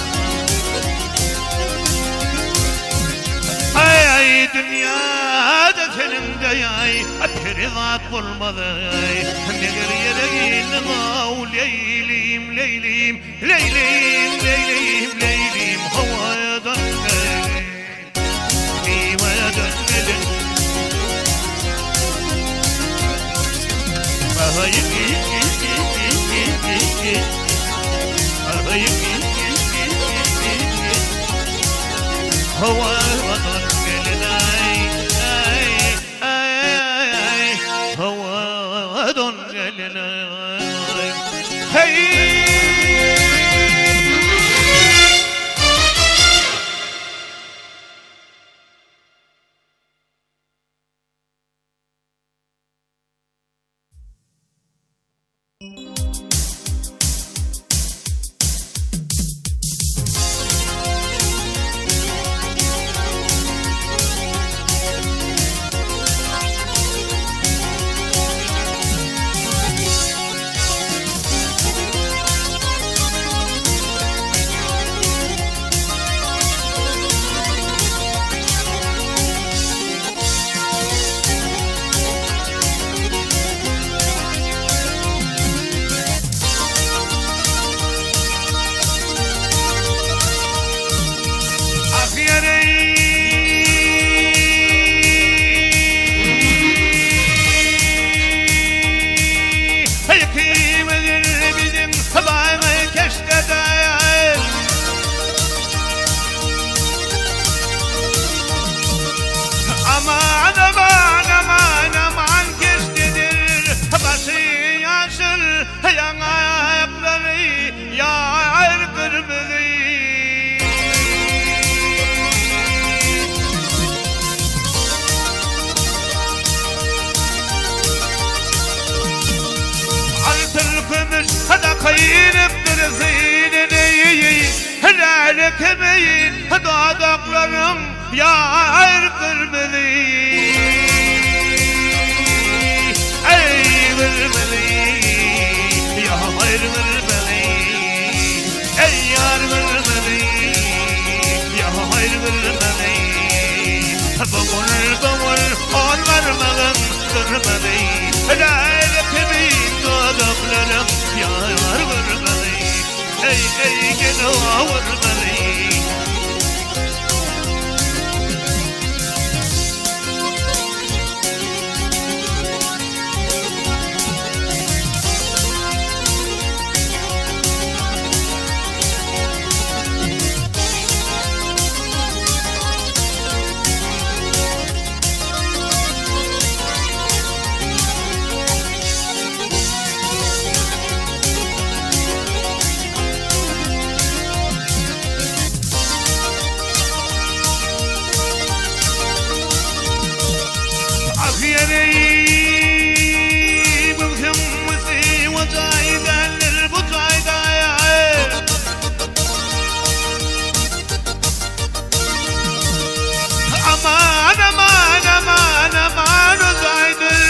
Aý, aý, dünýäde seniň deý, aý, perizat bolmaz, aý, Meger ýere ildiň-ow, Leýlim, Leýlim, Leýlim, Leýlim, Leýlim, Howadan Leýlim. Howadan gelin-aý, aý, aý, howadan gelin-aý. Heý! Aman aman aman aman keşdedir Başy ýaşyl ýaňaklary ýar gyrmyzy. Altyn kümüş dakynypdyr synyny Läle kimin dodaklaryň ýar gyrmyzy. Eý gyrmyzy, ýar gyrmyzy, Eý ýar gyrmyzy, ýar gyrmyzy. Bogul bogul on barmagyn gyrmyzy, Läle kimin dodaklaryň ýar gyrmyzy. Eý eý gel gyrmyzy. Ah ýerim söňňüsi o jaýdandyr bu jaýda Aman aman aman aman o jaýdyr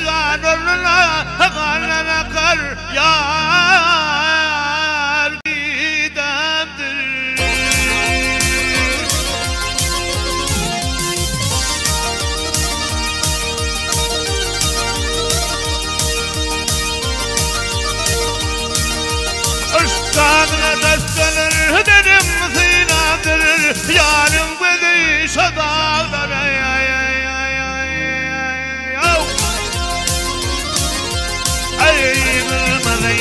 Jan ornuna galan akar ýar didemdir. Yşk dagyna daşlanır benim synamdyr Ýaryň gözi şo daglara Eý gyrmyzy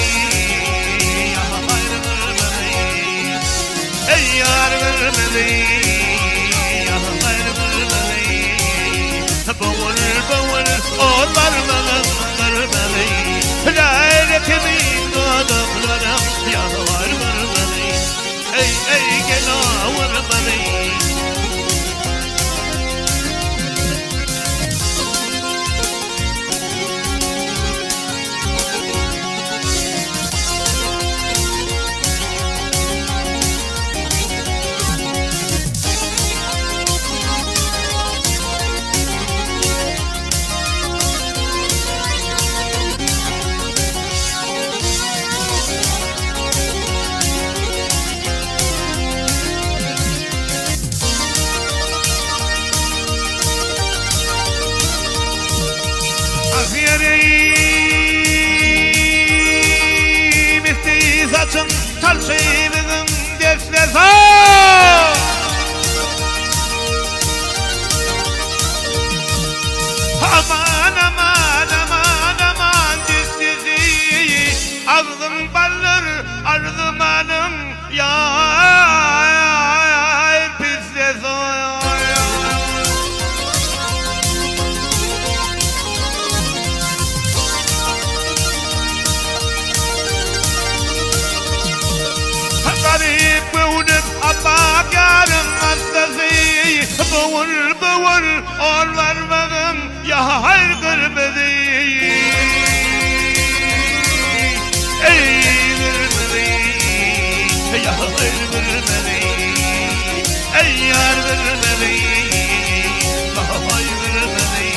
ýar gyrmyzy Eý ýar gyrmyzy ýar gyrmyzy Bogul bogul on barmagyn gyrmyzy Läle kimin dodaklaryň ýar gyrmyzy Eý eý gel gyrmyzy. Ah ýerim isti saçyň talşybygyň dessesi. Aman aman aman aman dessesi agzyň baldyr arzymanyň ýar pissesi. Bugün bugün ol barmagym ýaýyr gyrmyzy Eý gyrmyzy ýaýyr gyrmyzy Eý ýar gyrmyzy ýaýyr gyrmyzy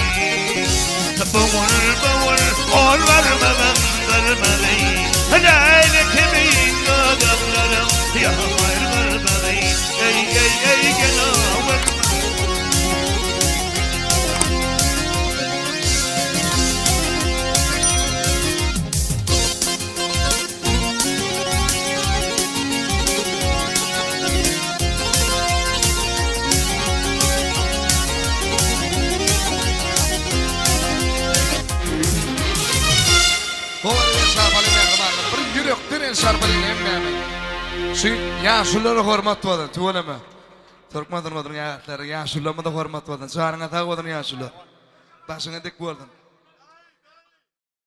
Bugün bugün ol barmagym gyrmyzy Läle kimin dodaklarym ýaýyr gyrmyzy Eý eý eý gelawer. Gowy el çarpalyň mähribanlar. Bir ýürekden el çarpalyň hemmämiz. Şu ýaşululara hormat bolsun tüweleme. Türkmen sungatynyň ägirtleri ýaşulularymyza hormat bolsun. Janyňyz sag bolsun ýaşulular. Başyňyz dik bolsun.